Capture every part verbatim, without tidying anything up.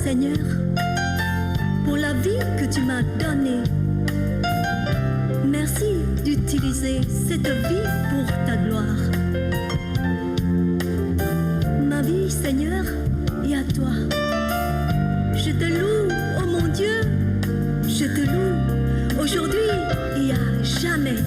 Seigneur, pour la vie que tu m'as donnée. Merci d'utiliser cette vie pour ta gloire. Ma vie, Seigneur, est à toi. Je te loue, ô mon Dieu, je te loue aujourd'hui et à jamais.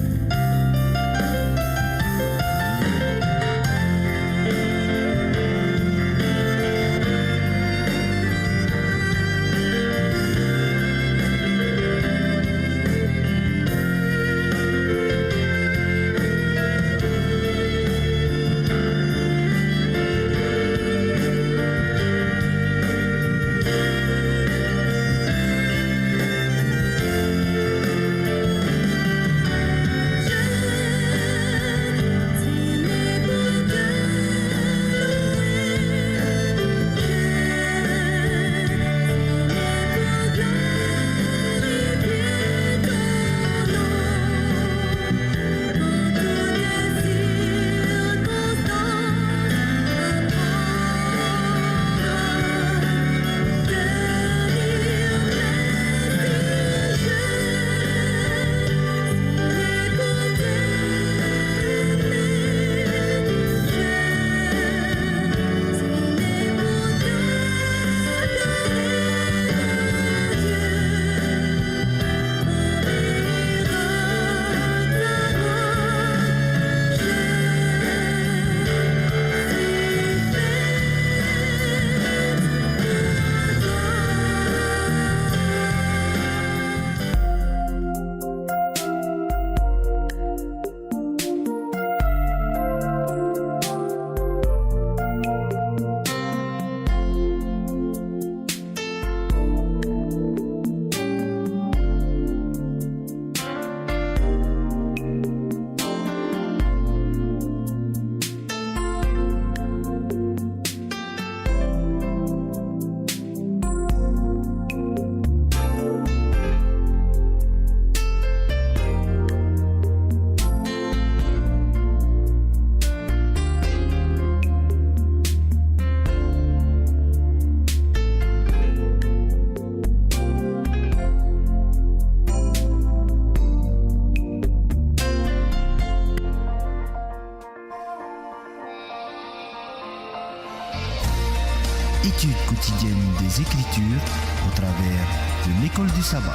Étude quotidienne des Écritures au travers de l'école du sabbat.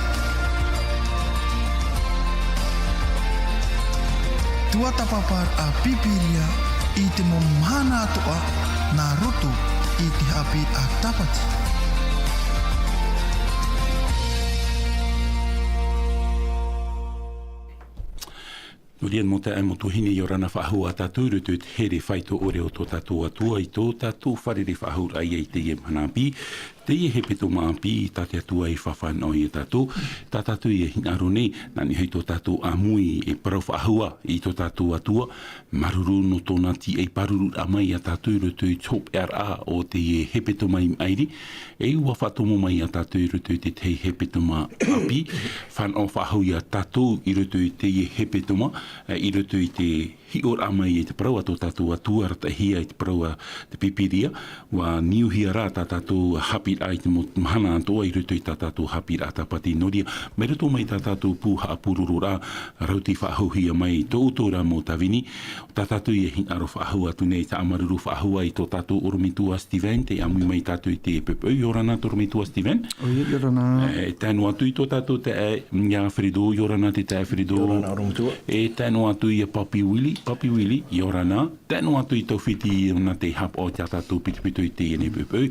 Tuatāpaparaʻa Pīpīria i te mau mahana atoʻa nā roto i te haʻapiʻiraʻa Tāpati. Nō reira, mau taeaʻe, mau tuahine, ʻia ora na faʻahou ā tātou i roto i te here faito ʻore o tō tātou Atua, i tō tātou fārerei faʻahou raʻa i teie mahana ʻāpī, teie hepetoma ʻāpī, tā te Atua i fafanaʻo ia tātou, tā tātou ïa hinaʻaro nei, nā niʻa hoʻi tō tātou ʻāmui e parau faʻahou ā i tō tātou Atua, māuruuru nō tōna tīaʻi pāruruʻraʻa mai ia tātou i roto i te hopeʻaraʻa o teie hepetoma i maʻiri, e ʻua faʻatomo mai ia tātou i roto i te tahi hepetoma ʻāpī, fānaʻo faʻahou ia tātou i roto i teie hepetoma, e, i roto i te hiʻoraʻa mai i te parau a tō tātou Atua, arataʻihia i te parau a te Pīpīria, ʻua niuhia rā tā tātou haʻapiʻiraʻa i te mau mahana atoʻa i roto i tā tātou haʻapiʻiraʻa Tāpati. Nō reira, mai roto mai tā tātou pū haʻapurororaʻa, rauti faʻahouhia mai tō ʻoutou rā mau tāvini, tā tātou ïa hinaʻaro faʻahou atu nei, haʻamāuruuru faʻahou ā i tō tātou ʻorometua Steven, tē ʻāmui mai ia tātou i teie poʻipoʻi. ʻIa ora na tō ʻorometua Steven. ʻOia, ʻia ora na. E, tae noa atu i tō tātou taeaʻe, ʻia Fredo, ʻia ora na te taeaʻe Fredo. ʻIa ora na ʻorometua. E tae noa atu ia Papi Willie, Papi Willie, ʻia ora na. Tae noa atu i Taufiti, ʻo na te haʻapaʻo i tā tātou pitopito i teie nei poʻipoʻi.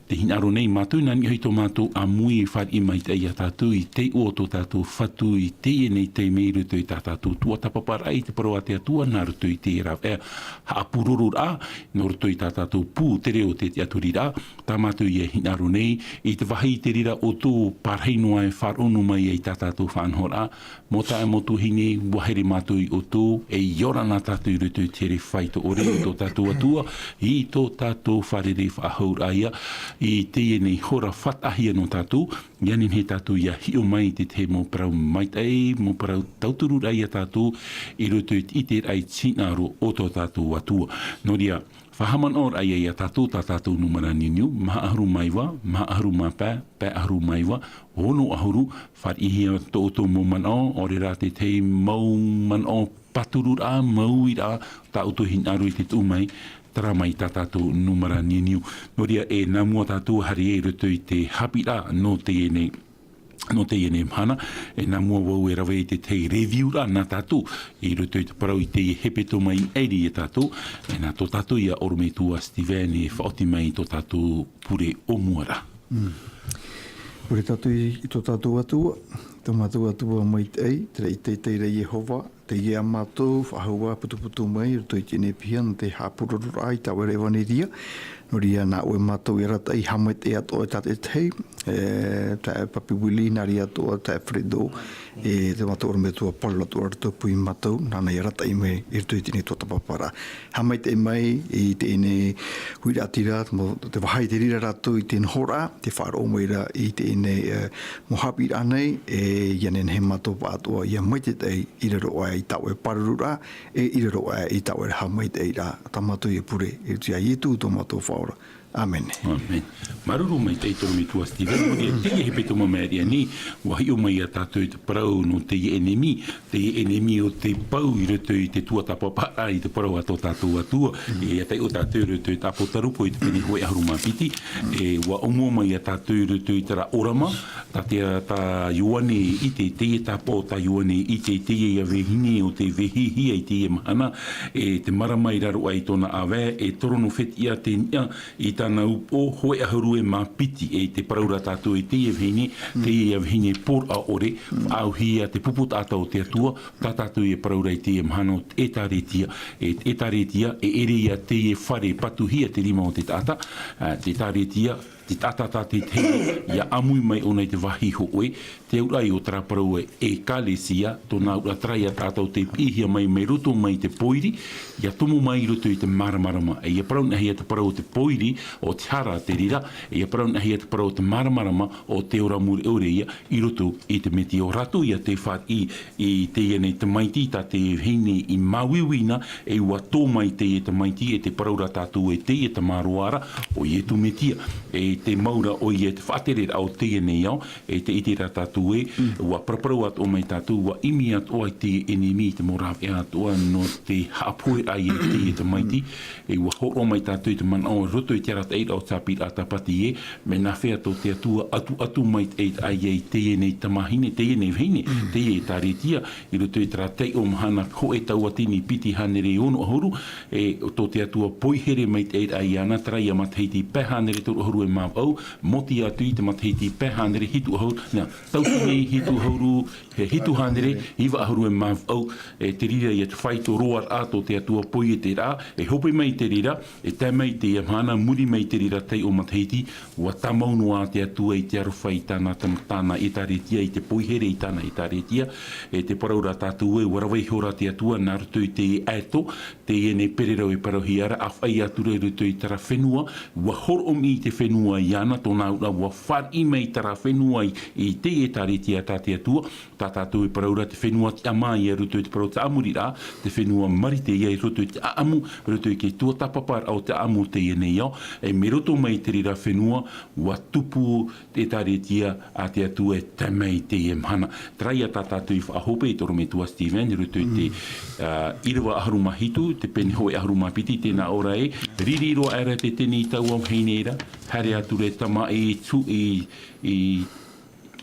Tē hinaʻaro nei mātou, nā niʻa hoʻi tō mātou ʻāmui e fāriʻi maitaʻi ia tātou i te iʻoa o tō tātou Fatu i teie nei taime i roto i tā tātou tuatāpaparaʻa i te parau a te Atua, nā roto i te rāveʻa haʻapurororaʻa, nō roto i tā tātou pū, te reo, te tiʻaturiraʻa, tā mātou ïa hinaʻaro nei, i te vāhi i te reira ʻoutou, pārahi noa e faʻaroʻo mai ai tā tātou faʻanahoraʻa, Mau taeaʻe, mau tuahine, ʻua haere mātou iā ʻoutou, e ʻia ora na tātou i roto i te here faito ʻore o tō tātou Atua, i tō tātou fārerei faʻahou raʻa ia, i teie nei hora faʻataʻahia nō tātou, ʻia nehenehe tātou ʻia hiʻo mai i te tahi mau parau maitaʻi, mau parau tauturu raʻa ia tātou, i roto i te ʻiteraʻa i te hinaʻaro o tō tātou Atua. Nō reira, Faʻahaʻamanaʻo raʻa ia tātou, tā tātou nūmera niuniu, maha ʻahuru mā iva, maha ʻahuru mā pae, pae ʻahuru mā iva, ono ʻahuru, fāriʻihia tō ʻoutou mau manaʻo, ʻaore rā te tahi mau manaʻo pāturu rā, mau uiraʻa, tā ʻoutou hinaʻaro i te tuʻu mai, terā mai tā tātou nūmera niuniu. Nō reira, e nā mua tātou e haere i roto i te haʻapiʻiraʻa nō teie nei, nō teie nei mahana, e nā mua vau e rave i te tahi review rā nā tātou, i roto i te parau i teie hepetoma i ʻairi ia tātou, e nā tō tātou ia ʻorometua Steven e faʻaoti mai i tō tātou pure o mua ra. Mm. Pure tātou i, i tō tātou Atua, tō mātou Atua maitaʻi, terā i teitei ra Iehova, teie ā mātou faʻahou ā putuputu mai, i roto i teie nei piha, nō te haʻapūrororaʻa i tā ʻoe ra ʻevaneria. Nō reira, nā ʻoe mātou e arataʻi, haʻamaitaʻi atoʻa i tā te tahi, e, taeaʻe Papi Willie, nā reira atoʻa, taeaʻe Fredo, e te mātou ʻorometua Paul atoʻa, rātou pū ia mātou, nāna i arataʻi mai, i roto i teie nei tuatāpaparaʻa. Haʻamaitaʻi mai, i teie nei huiraʻatira, mau, te vāhi te reira rātou i te nohoraʻa, tē faʻaroʻo mai ra i teie nei, e, mau haʻapiʻiraʻa nei, e, ʻia nehenehe mātou pāʻatoʻa, ʻia maitaʻi, i raro aʻe i tā ʻoe pārururaʻa, e i raro aʻe i tā ʻoe haʻamaitaʻiraʻa, tā mātou ia pure, i roto ia Ietu tō mātou Faʻaora. ʻĀmene. ʻĀmene. Māuruuru maitaʻi ʻorometua Steven, nō reira, teie hepetoma i maʻiri aʻe nei, ʻua hiʻo mai ia tātou i te parau nō teie ʻenemi, teie ʻenemi o te pau i roto i te tuatāpaparaʻa i te parau a tō tātou Atua, e ʻia taiʻo tātou i roto i te ʻĀpōtarupo i te pene hōʻē ʻahuru mā piti, e ʻua ʻōmua mai ia tātou i roto i terā ʻōrama, tā te, tā Ioane i ʻite, teie tāpaʻo tā Ioane i ʻite, teie ia vahine o tei vehihia i teie mahana, e te marama i raro aʻe i tōna ʻāvae, e toronofetiʻa te niʻa i tāna upoʻo hōʻē ʻahuru e mā piti, e te parau ra tātou e teie vahine, teie ia vahine pōraʻa ʻore, faʻaauhia te pupu taʻata o te Atua, tā tātou e parau ra i teie mahana ʻo te ʻĒtārētia, e te ʻĒtārētia, e ʻere ia teie fare patuhia te rima o te taʻata, ā, te ʻĒtārētia, te taʻata tā te tahi, ʻia ʻāmui mai ʻōna i te vāhi hōʻē, te auraʻa o terā parau e ʻekalesia, tōna auraʻa terā ia tātou tei piʻihia mai, mai roto mai te pōiri, ʻia tomo mai i roto i te māramarama. E ʻia parau anaʻe hia te parau o te pōiri, ʻo te hara te reira, e ʻia parau anaʻe hia te parau o te māramarama, ʻo te ora mure ʻore ia, i roto i te Metia. ʻO rātou ia tei fāriʻi i teie nei tamaiti tā te vahine i māuiui na, e ʻua tō mai teie tamaiti, e te parau ra tātou e teie tamaroa ra, ʻo Ietu Metia, e te mau ra ʻoia te faʻatereraʻa o teie nei ao, e te ʻite ra tātou ē, ʻua paraparau atoʻa mai tātou, ʻua ʻimi atoʻa i te ʻenemi, i te mau rāveʻa atoʻa, nō te haʻapohe ai i teie tamaiti, e ʻua hōroʻa mai tātou i te manaʻo, roto i te arataʻiraʻa o te haʻapiʻiraʻa Tāpati ē, mea nāfea tō te Atua ʻatuʻatu maitaʻi ai i teie nei tamahine, teie nei vahine, teie ʻĒtārētia, i roto i terā taiʻo mahana hōʻē tauatini piti hānere ono ʻahuru, e tō te Atua poihere maitaʻi ai iāna, terā ia matahiti pae hānere toru ʻahuru e mā vaʻu, mōti atu i te matahiti pae hānere hitu ʻahuru, nā, tauatini hitu ʻahuru, e hitu hānere, iva ʻahuru e mā vaʻu, e te reira ia te faito roa ra tō te Atua poihere ra, e hope mai te reira, e tae mai teie mahana, muri mai te reira taiʻo matahiti, ʻua tāmau noa te Atua i te aroha i tāna, tāna, tāna ʻĒtārētia, i te poihere i tāna ʻĒtārētia, e te parau ra tātou ē, ʻua rave iho ra te Atua nā roto i te aeto, teie nei pererau e parauhia ra, ʻāfaʻi atu ra i roto i terā fenua, ʻua hōroʻa mai te fenua iāna, tōna auraʻa ʻua fāriʻi mai terā fenua i, i te ʻĒtārētia tā te Atua, tā tātou e parau ra te fenua tiʻamā ia i roto i te parau taʻamuriraʻa, te fenua marite ia i roto i te ʻaʻamu, i roto i te tuatāpaparaʻa o te ʻaʻamu teie nei ao, e mai roto mai te reira fenua, ʻua tupu te ʻĒtārētia a te Atua e tae mai i teie mahana. Terā ia tā tātou i faʻahope, ʻorometua Steven, i roto i te, ā, ʻīrava ʻahuru mā hitu, te pene hōʻē ʻahuru mā piti, tē nā ʻō ra ē, riri roa aʻera te tini i taua vahine ra, haere atu ra te tamaʻi i tū, i, i,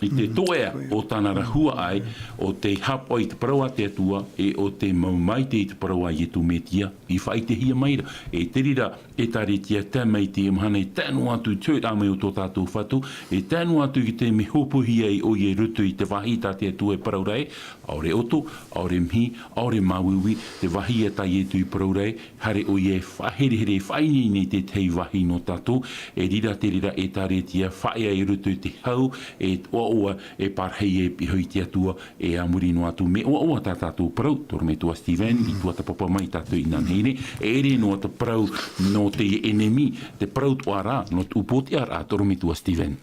i te toeʻa o tāna ra huaʻai, ʻo tei haʻapaʻo i te parau a te Atua, e ʻo tei mau maitaʻi i te parau a Ietu Metia, i faʻaʻitehia mai ra, e te reira, ʻĒtārētia, tae mai i teie mahana, e tae noa atu i te hoʻiraʻa mai o tō tātou Fatu, e tae noa atu i te mea hopohia ai ʻoia i roto i te vāhi tā te Atua e parau ra ē, ʻaore ʻoto, ʻaore mihi, ʻaore māuiui, te vāhi ia tā Ietu i parau ra ē, haere ʻoia e faʻaherehere, e faʻaineine i te tahi vāhi nō tātou, e reira te reira ʻĒtārētia, faʻaea i roto i te hau, e ʻoaʻoa, e pārahi e piʻi iho i te Atua, e a muri noa atu, mea ʻoaʻoa tā tātou parau, ʻorometua Steven, i tuatāpapa mai tātou inanahi nei, e ʻere noa te parau nō te ʻenemi, te parau atoʻa ra, nō te upootiʻaraʻa, ʻorometua Steven.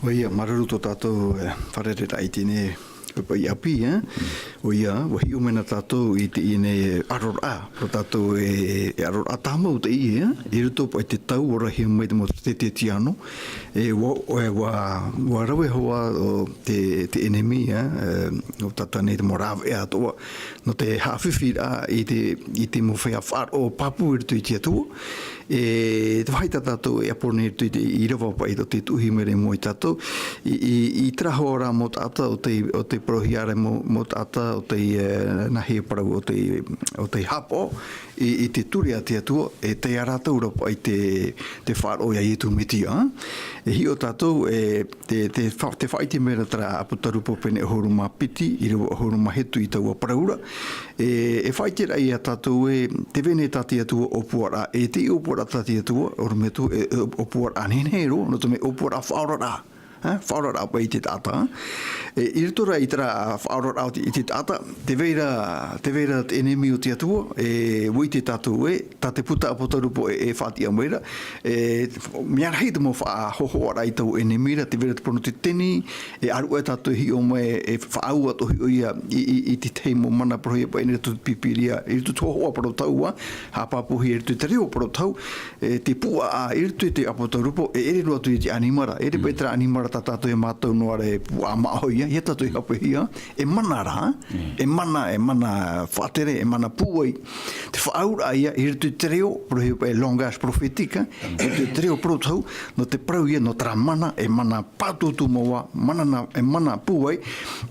ʻOia, māuruuru tō tātou, e, fārereiraʻa i teie nei, paʻi ʻāpī, ʻoia, ʻua hiʻo mai na tātou i teie nei aroraʻa, ʻo tātou e, e aroraʻa tāmau teie, i roto paʻi i te tau ʻoia ʻia hiʻo mai te mau Teretiano, e ʻua, e ʻua, ʻua rave hoʻi ʻo te, te ʻenemi, ʻo tātou nei te mau rāveʻa atoʻa, nō te haʻafifiraʻa i te, i te mau feiā faʻaroʻo pāpū i roto i te Atua, e te vāhi tā tātou e ʻapo nei i roto i te, ʻīrava paʻi ʻo tei tuʻuhia mai ra i mua ia tātou, i, i, i terā hoʻi ra mau taʻata ʻo tei, ʻo tei parauhia ra mau, mau taʻata ʻo tei, e, nāhea parau ʻo tei, ʻo tei haʻapaʻo i, i te ture a te Atua, e tei ia rātou ra paʻi te, te faʻaroʻo ia Ietu Metia, e hiʻo tātou, e, te, te fa-, te faʻaʻite mai ra terā ʻApotarupo pene ʻahuru mā piti, ʻīrava ʻahuru mā hitu i taua parau ra, e, e faʻaʻite ra ia tātou ē, tē vai nei tā te Atua ʻōpuaraʻa, e te ʻōpuaraʻa tā te Atua, ʻorometua, e, e, ʻōpuaraʻa nehenehe roa, nō te mea ʻōpuaraʻa faʻaoraraʻa, e, faʻaoraraʻa paʻi i te taʻata, e, i roto ra i terā faʻaoraraʻa i te, i te taʻata, tē vai ra, tē vai ra te ʻenemi o te Atua, e, ʻua ʻite tātou ē, tā te puta ʻApotarupo e, e faʻatiʻa mai ra, e, mea rahi te mau faʻahōhoʻaraʻa i taua ʻenemi ra, tē vai ra te parau nō te teni, e ʻāruʻe tātou e hiʻo mai, e faʻaau atoʻa hiʻo ia i, i, i te tahi mau mana parauhia paʻi nei i roto i te Pīpīria, i roto i te hōhoʻa parau tau, ā, haʻapāpūhia i roto i te reo parau tau, e, te puaʻa i roto i te ʻApotarupo, e ʻere roa atu i te ʻanimara, ʻere paʻi terā ʻanimara tā tātou e mātau noa ra e puaʻa māʻohi ia, ʻeiaha tātou e haʻapaʻohia, e mana ra, e mana, e mana faʻatere, e mana pūai. Te faʻaauraʻa ia, i roto i te reo, parauhia paʻi langage prophétique, i roto i te reo parau tau, nō te parau ia, nō terā mana, e mana pātūtū mau ā, mana nā, e mana pūai,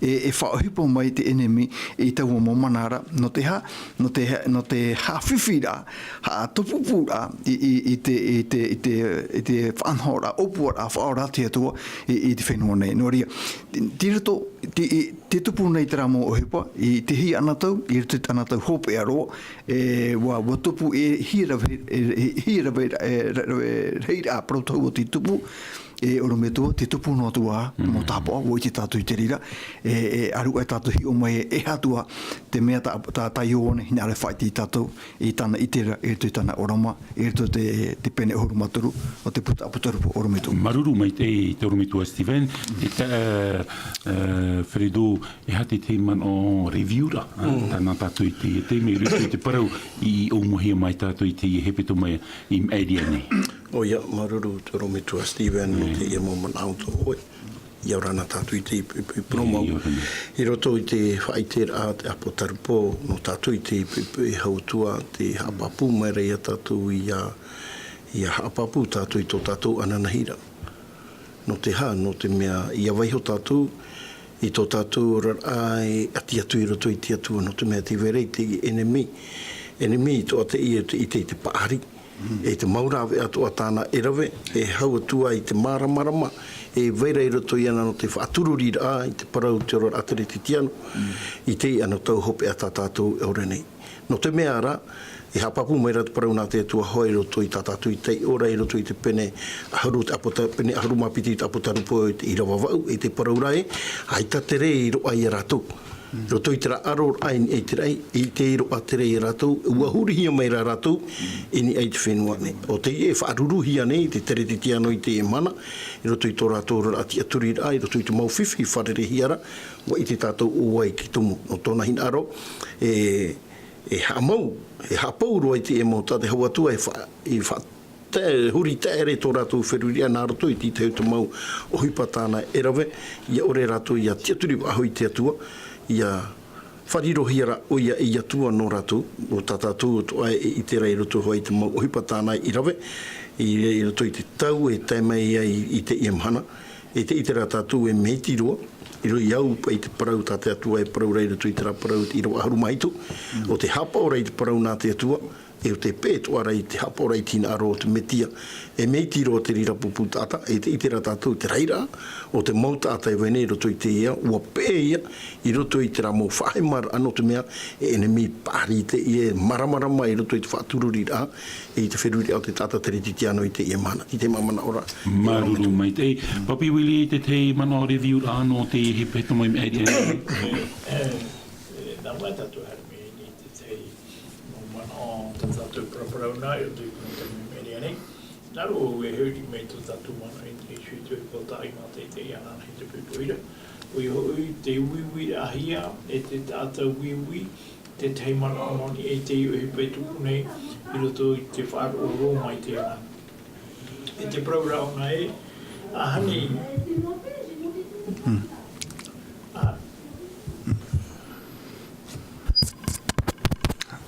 e, e faʻaʻohipa mai te ʻenemi, i taua mau mana ra, nō te hā, nō te, nō te haʻafifiraʻa, haʻatopupūraʻa, i, i, i te, i te, i te, i te faʻanahoraʻa, ʻōpuaraʻa, faʻaora a te Atua, i, i te fenua nei. Nō reira, te, te roto, te, i, tē tupu nei terā mau ʻohipa, i te hia anotau, i roto i te anotau hopeʻa roa, e, ʻua, ʻua tupu e hia rave, e, e hia rave, e, ra-, rave, rahiraʻa parau tau ʻo tei tupu, e ʻorometua, tē tupu noa atu ā, mau tāpaʻo, ʻua ʻite tātou i te reira, e, e ʻāruʻe tātou e hiʻo mai, e ʻeiaha atu ā, te mea tā, tā, tā Ioane, hinaʻaro e faʻaʻite ia tātou, i tāna ʻiteraʻa, i roto i tāna ʻōrama, i roto i te, te pene ʻahuru mā toru, o te puta ʻApotarupo ʻorometua. Māuruuru maitaʻi, e te ʻorometua Stephen, e tā, e, e, Fredo, e aha te, te manaʻo review ra, ā, tāna tātou i te, te mea i roto i te parau i ʻōmuahia mai tātou i te hepetoma i maʻiri aʻe nei. ʻOia, māuruuru te ʻorometua Stephen, nō teie mau manaʻo tō ʻoe. ʻIa ora na tātou i te pi-, pi-, purōmau. ʻIa ora na. I roto i te faʻaʻiteraʻa a te ʻApotarupo, nō tātou i te pi-, pi-, hau atu ā, tē haʻapāpū mai ra ia tātou ʻia, ʻia haʻapāpū tātou i tō tātou ananahi ra. Nō te aha, nō te mea, ʻia vaiiho tātou, i tō tātou oraraʻa e ʻati atu i roto i te Atua, nō te mea tē vai ra te ʻenemi, ʻenemi atoʻa teie, te, i te, i te paʻari, e te mau rāveʻa atoʻa tāna e rave, e hau atu ā i te māramarama, e vai ra i roto iāna nō te faʻatururiraʻa, i te parau te oraraʻa Teretitiano, i teie anotau hopeʻa tā tātou e ora nei. Nō te mea rā, e haʻapāpū mai ra te parau nā te Atua hoʻi i roto i tā tātou i taiʻo ra i roto i te pene ʻahuru, te ʻApota-, pene ʻahuru mā piti i te ʻApotarupo i te ʻīrava vaʻu, i te parau ra ē, ʻaita te rē i roaʻa ia rātou. I roto i terā ʻaroraʻa i niʻa i te raʻi, ʻaita i roaʻa te rē ia rātou, ʻua hurihia mai ra rātou, i niʻa i te fenua nei. ʻO teie e faʻaruruhia nei, te Teretitiano i teie mahana, i roto i tō rātou oraraʻa tiʻaturiraʻa, i roto i te mau fifi fārereihia ra, ʻua ʻite tātou ʻo vai te tumu. Nō tōna hinaʻaro, e, e haʻamau, e haʻapau roa i teie mau taʻata, e hau atu ā, e fa-, e fa-, te huri taʻere tō rātou feruriraʻa nā roto i te tahi o te mau ʻohipa tāna e rave, ʻia ʻore rātou ʻia tiʻaturi faʻahou i te Atua, ʻia faʻarirohia ra ʻoia ei Atua nō rātou, ʻo tā tātou atoʻa e ʻite ra i roto hoʻi i te mau ʻohipa tāna i rave, i, i roto i te tau e tae mai ai i, i teie mahana, e te ʻite ra tātou e mea iti roa, i roto i au paʻi te parau tā te Atua e parau ra i roto i terā parau i te ʻīrava ʻahuru mā hitu, ʻo tē haʻapaʻo ra i te parau nā te Atua, e ʻo tē peʻe atoʻa ra i te haʻapaʻoraʻa i te hinaʻaro o te Metia, e mea iti roa te reira pupu taʻata, e te ʻite ra tātou te rairaʻa o te mau taʻata e vai nei i roto i teie ao, ʻua peʻe ia i roto i terā mau faʻahemaraʻa nō te mea, e ʻenemi paʻari teie, māramarama i roto i te faʻatururiraʻa, i te feruriraʻa o te taʻata Teretitiano i teie mahana, i te mau manaʻo ra. Māuruuru maitaʻi. Papi Willie, te tahi manaʻo review ra nō te hepetoma i maʻiri aʻe nei. E, e, nā mua tātou haere mai i te tahi mau manaʻo tā tātou parauparau nā, i roto i te hepetoma i maʻiri aʻe nei. Nā roto e huri mai tō tātou mana i te sui tui pōtaʻi mā te te ana i te pupu ira. ʻOia hoʻi te uiuiraʻahia e te taʻata uiui, te tahi manaʻo nō niʻa i te ʻohipa e tupu nei i roto i te faʻaroʻo Roma i te ana. E te parau rā ʻōna e, ʻahani.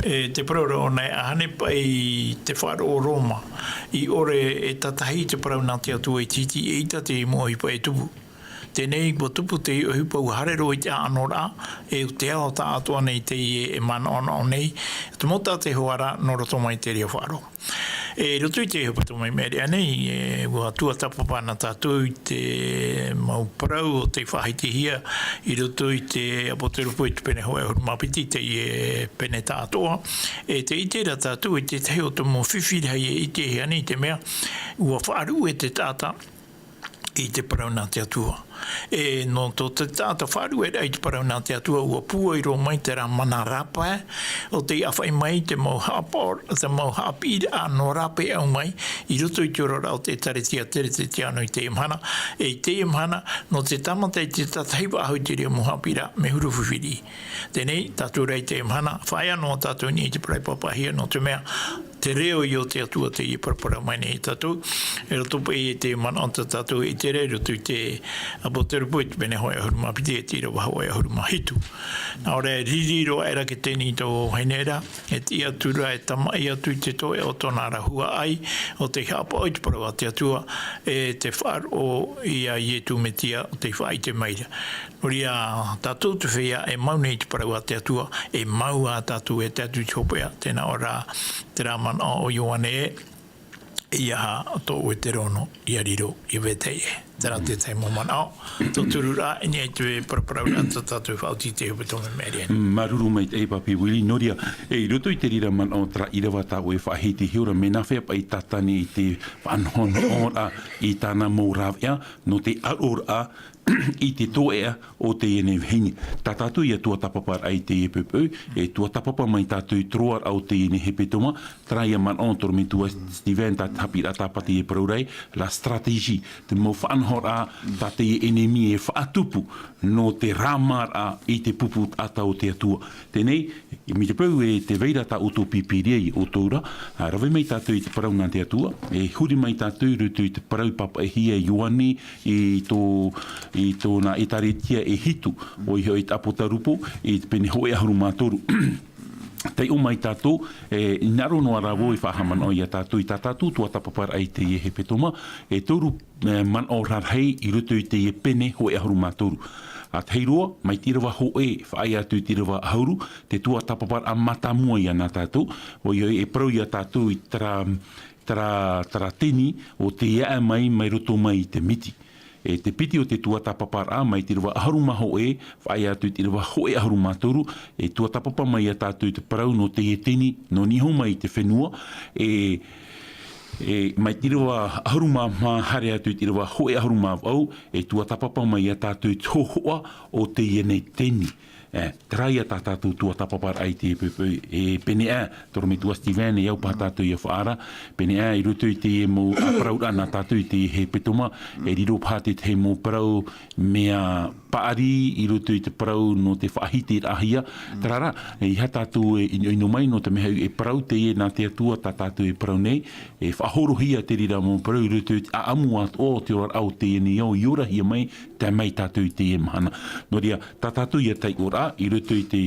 E te parau rā ʻōna e, ʻahani paʻi te faʻaroʻo Roma, i ʻore e tātahi te parau nā te Atua i te iti e ʻita te mau ʻohipa e tupu. Teie nei, ʻua tupu te ʻohipa ʻua haere roa i te ʻānoraʻa, e ʻo te ao tāʻatoʻa nei teie e manaʻonaʻo nei, te mau tātahi hoʻi rā nō roto mai te reira faʻaroʻo. E, i roto i te hepetoma i Merea nei, e, ʻua tuatāpapa na tātou i te mau parau o tei faʻahitihia i roto i te Apoterupo i te pene hōʻē ʻahuru mā piti, teie pene tāʻatoʻa. E tē ʻite ra tātou i te tahi o te mau fifi rahi e ʻitehia nei, te mea, ʻua faʻaruʻe te taʻata i te parau nā te Atua. E, nō tō te taʻata faʻaruʻeraʻa i te parau nā te Atua, ʻua pūai roa mai terā mana rāpae o tei ʻāfaʻi mai te mau haʻapaʻo, te mau haʻapiʻiraʻa nō rāpae au mai i roto i te oraraʻa o te ʻĒtārētia tere te tiano i teie mahana. E i teie mahana, nō te tāmata i te tātahi faʻahou i te reira mau haʻapiʻiraʻa, mea huru fifi riʻi. Teie nei, tātou rā i teie mahana, faʻaea noa tātou i niʻa i te parau e pāpaʻihia, nō te mea, te reo o te Atua teie e paraparau mai nei ia tātou, i roto paʻi i te manaʻo tā tātou e ʻite ra, i roto i te Apoterupo i te pene hōʻē ʻahuru mā piti e te ʻīrava hōʻē ʻahuru mā hitu. Nā ʻō ra, e riri roa aʻera te teni i tō vahine ra, e tiʻa atu ra, e tamaʻi atu i te toeʻa o tōna ra huaʻai, o tei haʻapaʻo i te parau a te Atua, e te faʻaroʻo ia Ietu Metia o tei faʻaʻite mai ra. Nō reira, tātou te feiā e mau nei i te parau a te Atua, e mau ā tātou e tae atu i te hopeʻa, tē nā ʻō ra terā manaʻo o Ioane e, ʻeiaha tō ʻoe te rōno, ʻia riro, ʻia vetahi ʻē. Terā te tahi mau manaʻo, tō turu rā, i niʻa i te paraparauraʻa tā tātou e faʻaoti i te hepetoma i Merea nei. Mm, māuruuru maitaʻi, e Papi Willie, nō reira, e i roto i te reira manaʻo terā ʻīrava tā ʻoe e faʻahiti, hiʻo ra, mea nāfea paʻi Tātane i te faʻanohonohoraʻa i tāna mau rāveʻa, nō te ʻaroraʻa, i te toeʻa o teie nei vahine. Tā tātou ia tuatāpaparaʻa i teie poʻipoʻi, e tuatāpapa mai tātou i te roaraʻa o teie nei hepetoma, terā ia manaʻo tō te metua Steven, tā te haʻapiʻiraʻa tāpati e parau ra, la stratégie, te mau faʻanahoraʻa tā teie ʻenemi e faʻatupu, nō te rāmāraʻa i te pupu taʻata o te Atua. Teie nei, mai te peu e tē vai ra tā ʻoutou pīpīria ia ʻoutou ra, ā, rave mai tātou i te parau nā te Atua, e huri mai tātou i roto i te parau i pāpaʻihia e Ioane i tō, i tōna ʻĒtārētia e hitu, ʻoia hoʻi te Apotarupo, i te pene hōʻē ʻahuru mā toru. Taiʻo mai tātou, e, hinaʻaro noa rā vau e faʻahaʻamanaʻo ia tātou i tā tātou tuatāpaparaʻa i teie hepetoma, e toru, e, manaʻo rarahi i roto i teie pene hōʻē ʻahuru mā toru. Ā, tahi roa, mai te ʻīrava hōʻē, faʻaea atu i te ʻīrava ʻahuru, te tuatāpaparaʻa mātāmua ia nā tātou, ʻoia hoʻi e parau ia tātou i terā, terā, terā teni o tei aʻe mai, mai roto mai i te miti. E te piti o te tuatāpaparaʻa, mai te ʻīrava ʻahuru mā hōʻē, faʻaea atu i te ʻīrava hōʻē ʻahuru mā toru, e tuatāpapa mai ia tātou i te parau nō teie teni, nō niho mai i te fenua, e, e, mai te ʻīrava ʻahuru mā maha haere atu i te ʻīrava hōʻē ʻahuru mā vaʻu, e tuatāpapa mai ia tātou i te hōhoʻa o teie nei teni. E, terā ia tā tātou tuatāpaparaʻa i teie poʻipoʻi, e pēneiaʻe, tō te metua Steven, e au paha tātou ia faʻaara, pēneiaʻe, i roto i teie mau, ā, parauraʻa nā tātou i teie hepetoma, e riro paha te tahi mau parau mea paʻari i roto i te parau nō te faʻahitiraʻahia, terā rā, e ʻeiaha tātou e ʻinoʻino mai nō te mea hoʻi e parau teie nā te Atua tā tātou e parau nei, e faʻahorohia te reira mau parau i roto i te ʻāʻamu atoʻa o te oraraʻa o teie nei ao i orahia mai, tae mai tātou i teie mahana. Nō reira, tā tātou ia taiʻoraʻa, i roto i te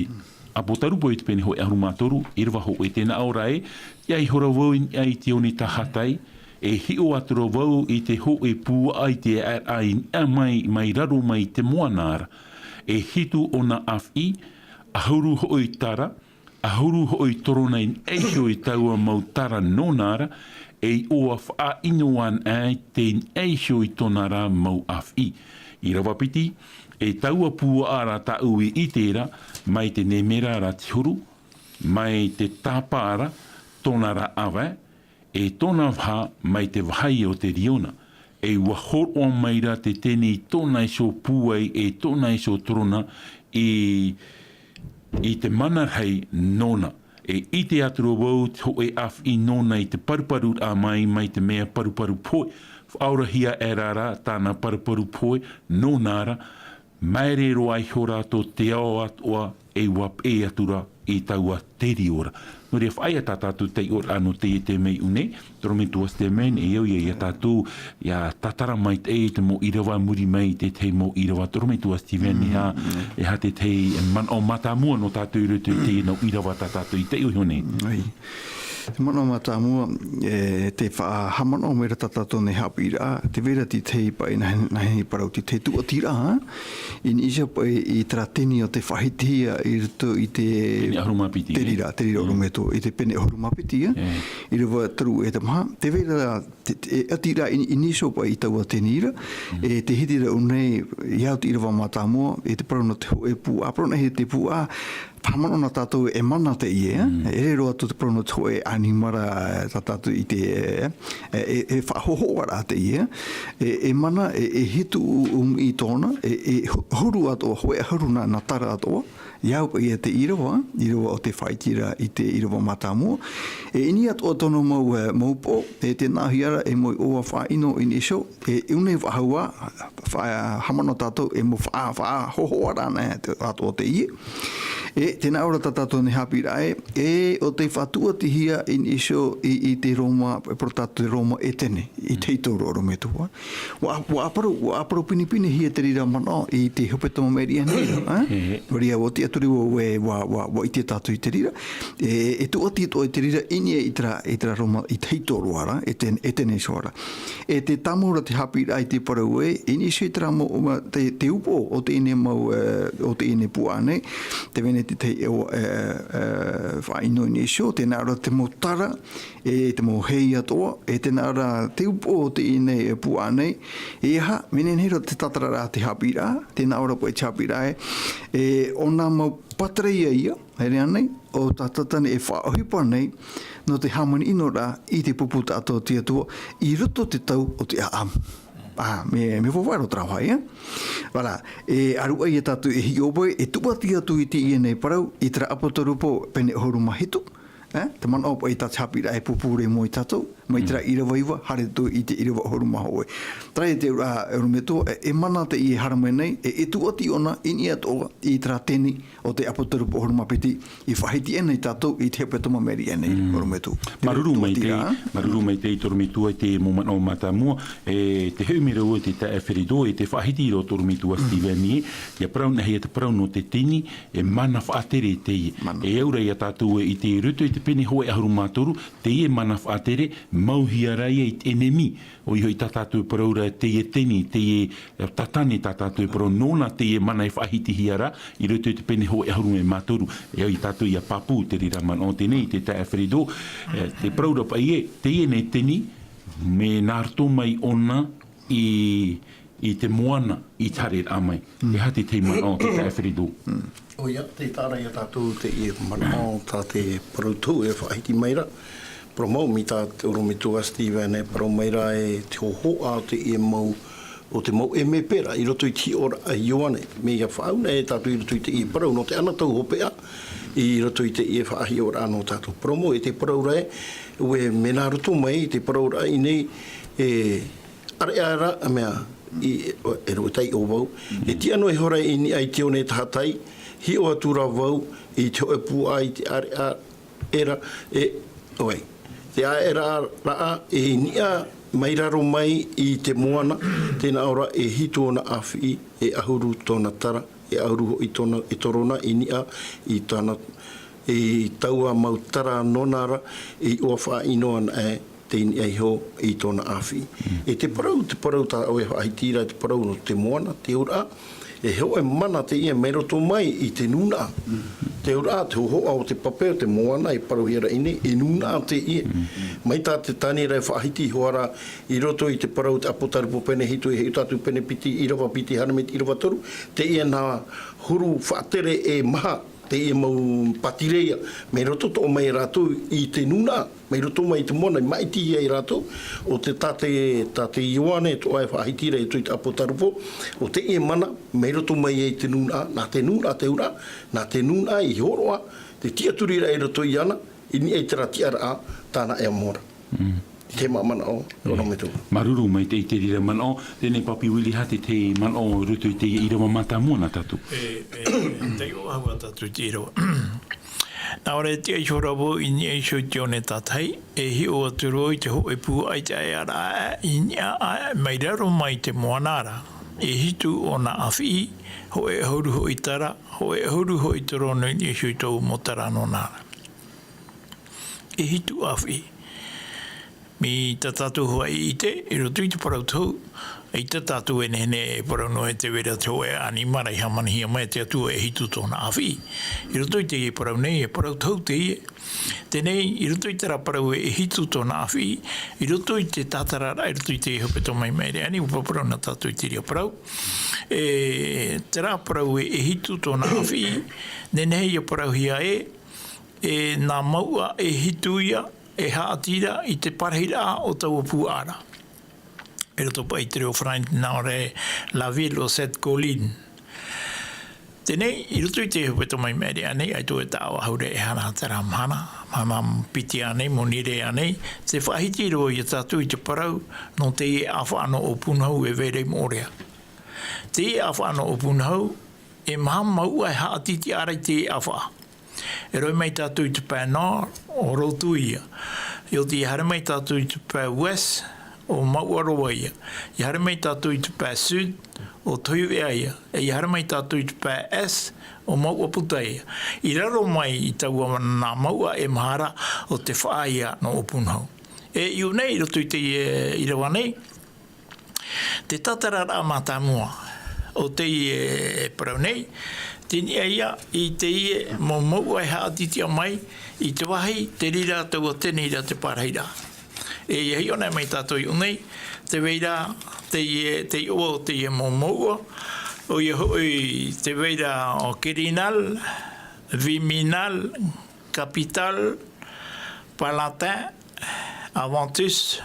Apotarupo i te pene hōʻē ʻahuru mā toru, ʻīrava hōʻē, tē nā ʻō ra ē, ʻia iho ra vau i niʻa i te one tahatai, e hiʻo atu ra vau i te hōʻē puaʻa i te aʻeraʻa i niʻa mai, mai raro mai i te moana ra. E hitu ʻōna ʻāfiʻi, ʻahuru hoʻi tara, ʻahuru hoʻi torona i niʻa iho i taua mau tara nōna ra, e ʻua faʻaʻino anaʻe i niʻa iho i tōna ra mau ʻāfiʻi. ʻĪrava piti, e taua puaʻa ra tāʻu i ʻite ra, mai te nemera ra te huru, mai te tāpā ra tōna ra ʻāvae, e tōna vaha mai te vāhi o te riona. E ʻua hōroʻa mai ra te teni i tōna iho pūai, e tōna iho torona i, i te mana rahi nōna. E ʻite atu ra vau te hōʻē ʻāfiʻi nōna i te paruparuraʻa mai, mai te mea paruparu pohe, faʻaorahia aʻera rā tāna paruparu pohe, nōna rā, maere roa iho rātou te ao atoʻa, e ʻua peʻe atu ra i taua tere ora. Nō reira, faʻaea tā tātou taiʻoraʻa nō teie taime i ʻō nei, Torometua Steven, e au ia, ia tātou, ia tātara mai te, te mau ʻīrava muri mai i te, te mau ʻīrava, Torometua Steven, e aha, e aha te, te manaʻo mātāmua nō tātou i roto i teie mau ʻīrava tā tātou i taiʻo iho nei. ʻAi. Te manaʻo mātāmua, e, te faʻahaʻamanaʻo mai ra tā tātou nei haʻapiʻiraʻa, tē vai ra te, te paʻi nā, nā hea parau te, te tūʻatiraʻa, i niʻa iho paʻi i terā teni o tei faʻahitihia i roto i te pene ʻahuru mā piti, te reira, te reira, ʻorometua, i te pene ʻahuru mā piti, ā, ʻīrava toru e te maha, tē vai ra te, te, e ʻati ra i, i niʻa iho paʻi i taua teni ra, e tē hiti ra ʻō nei, i au te ʻīrava mātāmua, e te parau nō te hōʻē pūʻā, parau nā hea te pūʻā, faʻahaʻamanaʻo na tātou e mana teie, e, e ʻere roa atu te parau nō te hōʻē ʻanimara, e, tā tātou i te, e, e, e faʻahōhoʻaraʻa teie, e, e mana, e, e hitu ʻu-, ʻūmiʻi tōna, e, e hu-, huru atoʻa, hōʻē ʻahuru nā, nā tara atoʻa, i au paʻi ia te ʻīrava, ʻīrava o tei faʻaʻite ra i te ʻīrava mātāmua. E i niʻa atoʻa tōna mau, e, mau upoʻo, e tē nāʻōhia ra, e mau iʻoa faʻaʻino i niʻa iho, e, e ʻū nei faʻahou ā, faʻahaʻamanaʻo tātou, e mau faʻa-, faʻahōhoʻaraʻa nā te, atoʻa teie. E, tē nā ʻō ra tā tātou nei haʻapiʻiraʻa ē, e, ʻo tei faʻatūʻatihia i niʻa iho i, i te Roma, e parau tātou te Roma Etene, i te hītori ʻorometua. ʻUa, ʻua ʻāparau, ʻua ʻāparau pinepinehia te reira manaʻo i te hepetoma meriʻa nei ra, ā? Nō reira, ʻua tiʻaturi vau ē, ʻua, ʻua, ʻua ʻite tātou i te reira. E, e tūʻati atoʻa i te reira i niʻa i terā, i terā Roma, i te hītori ra, Eten-, Etene iho ra. E tē tāmau ra te haʻapiʻiraʻa i te parau ē, i niʻa iho i terā mau, ma-, te, te upoʻo o teie nei mau, e, o teie nei pūʻā nei, tē vai nei te, te, e, e, e, faʻaʻino i niʻa iho, tē nā ʻō ra te mau tara, e te mau hei atoʻa, e tē nā ʻō ra te upoʻo o teie nei, e, pūʻā nei, e aha, mea nehenehe roa te tātararaʻa te haʻapiʻiraʻa, tē nā ʻō ra paʻi te haʻapiʻiraʻa ē, e, ʻo nā mau pātereia ia, e riro nei, ʻo tā Satane e faʻaʻohipa nei, nō te hāmani ʻino ra i te pupu taʻata o te Atua, i roto te tau o te ʻāʻamu. Ā, mea, mea faʻaroʻo terā vāhi, ā? Voilà, e aruʻa ia tātou e hiʻo mai, e tūʻati atu i teie nei parau, i terā ʻApotarupo pene ʻahuru mā hitu, ā? Te manaʻo paʻi tā te haʻapiʻiraʻa e pūpū ra i mua ia tātou, mai terā ʻīrava iva, haere atu i te ʻīrava ʻahuru mā hōʻē. Terā ia te auraʻa, ʻorometua, e, e mana teie e haere mai nei, e, e tūʻati ʻōna, i niʻa atoʻa, i terā teni, o te ʻApotarupo ʻahuru mā piti, i faʻahiti ana ia tātou i te hepetoma meriʻa nei, ʻorometua. Māuruuru maitaʻi, māuruuru maitaʻi Torometua i te mau manaʻo mātāmua, e te hoʻi mai ra vau i te taeaʻe Feredo, e te faʻahiti ra ʻo Torometua Steven ē, ʻia parau nāhea te parau nō te teni, e mana faʻatere teie. Mana. E au ra ia tātou e ʻite i roto i te pene hōʻē ʻahuru mā toru, teie mana faʻatere, mauhia ra ia i te ʻenemi. ʻOia hoʻi tā tātou e parau ra teie teni, teie, e, Satane tā tātou e parau, nōna teie mana e faʻahitihia ra, i roto i te pene hōʻē ʻahuru mā toru, e au ia tātou ʻia pāpū te reira manaʻo teie nei, te taeaʻe Feredo, e, tē parau ra paʻi ē, teie nei teni, mea nā roto mai ʻōna i, i te moana, i te haereraʻa mai. E aha te tahi manaʻo, te taeaʻe Feredo? ʻOia, tē taʻa ra ia tātou teie manaʻo tā te parau tohu e faʻahiti mai ra. Parau mau mai tā te ʻorometua Steven e parau mai ra e te hōhoʻa o teie mau, o te mau ʻēmepera i roto i te hiʻoraʻa a Ioane. Mea faʻaau na e tātou i roto i teie parau nō te anotau hopeʻa i roto i teie faʻahiʻoraʻa nō tātou. Parau mau e te parau ra ē, ʻua mea nā roto mai i te parauraʻa i nei, e, ʻāreʻa ra, mea, i, e rua taiʻo vau. E tiʻa noa ihora i niʻa i te one tahatai, hiʻo atu ra vau i te hōʻē pūʻā i te ʻāreʻa era, e, ʻoe. Te ʻāreʻa ra i niʻa mai raro mai i te moana, tē nā ʻō ra e hitu ōna ʻāfiʻi, e ʻahuru tōna tara, e ʻahuru hoʻi tōna, e torona i niʻa i tāna, i taua mau tara nōna ra, i ʻua faʻaʻino ana ē, tei niʻa iho i tōna ʻāfiʻi. E te parau, te parau tā ʻoe faʻahiti ra, te parau nō te moana, te auraʻa, e hōʻē mana teie mai roto mai i te nūnaʻa. Te auraʻa, te hōhoʻa o te pape o te moana, e parauhia ra i nei, e nūnaʻa teie. Mai tā te Taniera e faʻahiti ihora i roto i te parau te ʻApotarupo pene hitu, e hiʻo tātou pene piti, ʻīrava piti, haere mai te ʻīrava toru, teie nā huru faʻatere e maha, teie mau pātireia, mai roto toʻo mai rātou i te nūnaʻa, mai roto mai i te moana, i maʻitihia e rātou, ʻo te tā te, tā te Ioane, toʻa e faʻahiti ra i roto i te ʻApotarupo, ʻo teie mana, mai roto mai ai te nūnaʻa, nā te nūnaʻa te auraʻa, nā te nūnaʻa i hōroʻa, Te tiʻaturi rā i roto iāna, i niʻa i terā tiʻaraʻa tāna e amo ra. Mm. I te manaʻo, e ʻorometua. Māuruuru maitaʻi i te reira manaʻo, teie nei Papi Willie, te, te manaʻo i roto i te ʻīrava mātāmua nā tātou. E, e, taiʻo ʻahua tātou i te ʻīrava. Nā ʻō ra e tiʻa iho ra vau i niʻa iho i te one tātahi, e hiʻo atu roa i te hōʻē pū ʻaita ʻē ʻaraʻa i niʻa aʻe mai raro mai te moana ra. E hitu ʻōna ʻāfiʻi, hōʻē ʻahuru hoʻi tara, hōʻē ʻahuru hoʻi torono i niʻa iho i tōʻu mau tara nōna ra. E hitu ʻāfiʻi. Mai tā tātou hoʻi i ʻite, i roto i te parau tohu, ʻaita tātou e nehenehe e parau noa i te vai ra te hōʻē ʻanimara i hāmanihia mai e te Atua e hitu tōna ʻāfiʻi. I roto i teie parau nei, e parau tohu teie. Teie nei, i roto i terā parau e hitu tōna ʻāfiʻi, i roto i te tātararaʻa, i roto i te hepetoma i maʻiri aʻe nei, ʻua paraparau na tātou i te reira parau. E, terā parau e hitu tōna ʻāfiʻi, nehenehe ʻia parauhia ē, e nā mouʻa e hitu ia, e haʻati ra i te parahiraʻa o taua puaʻa ra. I roto paʻi i te reo Farāni nā ʻō ra e la ville aux sept collines. Teie nei, i roto i te hepetoma i maʻiri aʻe nei, ʻaita e taʻa ʻahuru e hara terā mahana, mahana piti ānei, monirē ānei, tē faʻahiti roa ia tātou i te parau, nō teie ʻāfaʻa nō ʻŌpūnahu e vai ra i Moʻorea. Teie ʻāfaʻa nō ʻŌpūnahu, e maha mouʻa e haʻati tiʻa ra i teie ʻāfaʻa. E rohi mai tātou i te pae nord, ʻo Rotorua ia. ʻIa oti ʻia haere mai tātou i te pae ouest, ʻo Mouaroa ia. ʻIa haere mai tātou i te pae sud, ʻo Tohiveʻa ia. E ʻia haere mai tātou i te pae est, ʻo Mouaputa ia. I raro mai i taua nā mouʻa e maha ra ʻo te faʻa ia nō ʻŌpūnahu. E i ʻō nei, i roto i teie ʻīrava nei, te tātararaʻa mātāmua o teie parau nei, tei niʻa ia i teie mau mouʻa e haʻati tiʻa mai i te vāhi, te reira taua teneira te parahiraʻa. E ʻia hiʻo anaʻe mai tātou i ʻō nei, te vai ra teie, te iʻoa o teie mau mouʻa, ʻoia hoʻi te vai ra ʻo Quirinal, Viminal, Capitale, Palatin, Aventus,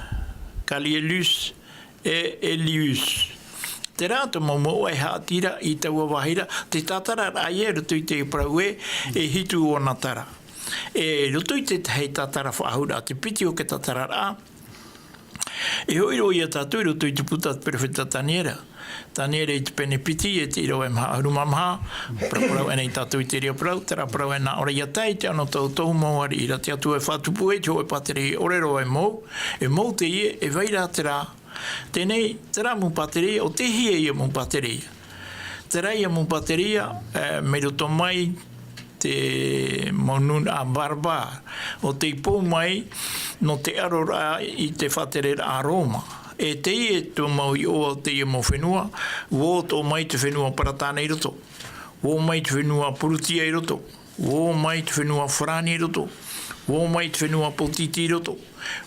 Calielus, e Elius. Terā te mau mouʻa e haʻati ra i taua vāhi ra, te tātararaʻa ia i roto i te parau ē, e hitu ʻōna tara. E roto i te tahi tātara faʻahou ra, te piti o te tātararaʻa, e hoʻi roa ia tātou i roto i te puta a te perofeta Taniera. Taniera i te pene piti, e te ʻīrava e maha ʻahuru mā maha, paraparau aʻenei tātou i te reira parau, terā parau ē nā ʻō ra: ʻIa tae i te anotau o tōʻu mau ariʻi ra, te Atua e faʻatupu ai te hōʻē pātireia ʻore roa e mou, e mou teie, e vai ra terā. Teie nei, terā mau pātireia, ʻo tei hea ia mau pātireia? Terā ia mau pātireia, e, mai roto mai te mau nūnaʻa Barbar, ʻo tei pou mai nō te ʻaroraʻa i te faʻatereraʻa a Roma. E teie te mau iʻoa o teie mau fenua, ʻua ʻō mai te fenua Paratane i roto, ʻua ʻō mai te fenua Purutia i roto, ʻua ʻō mai te fenua Farāni i roto, ʻua ʻō mai te fenua Pōtiti i roto,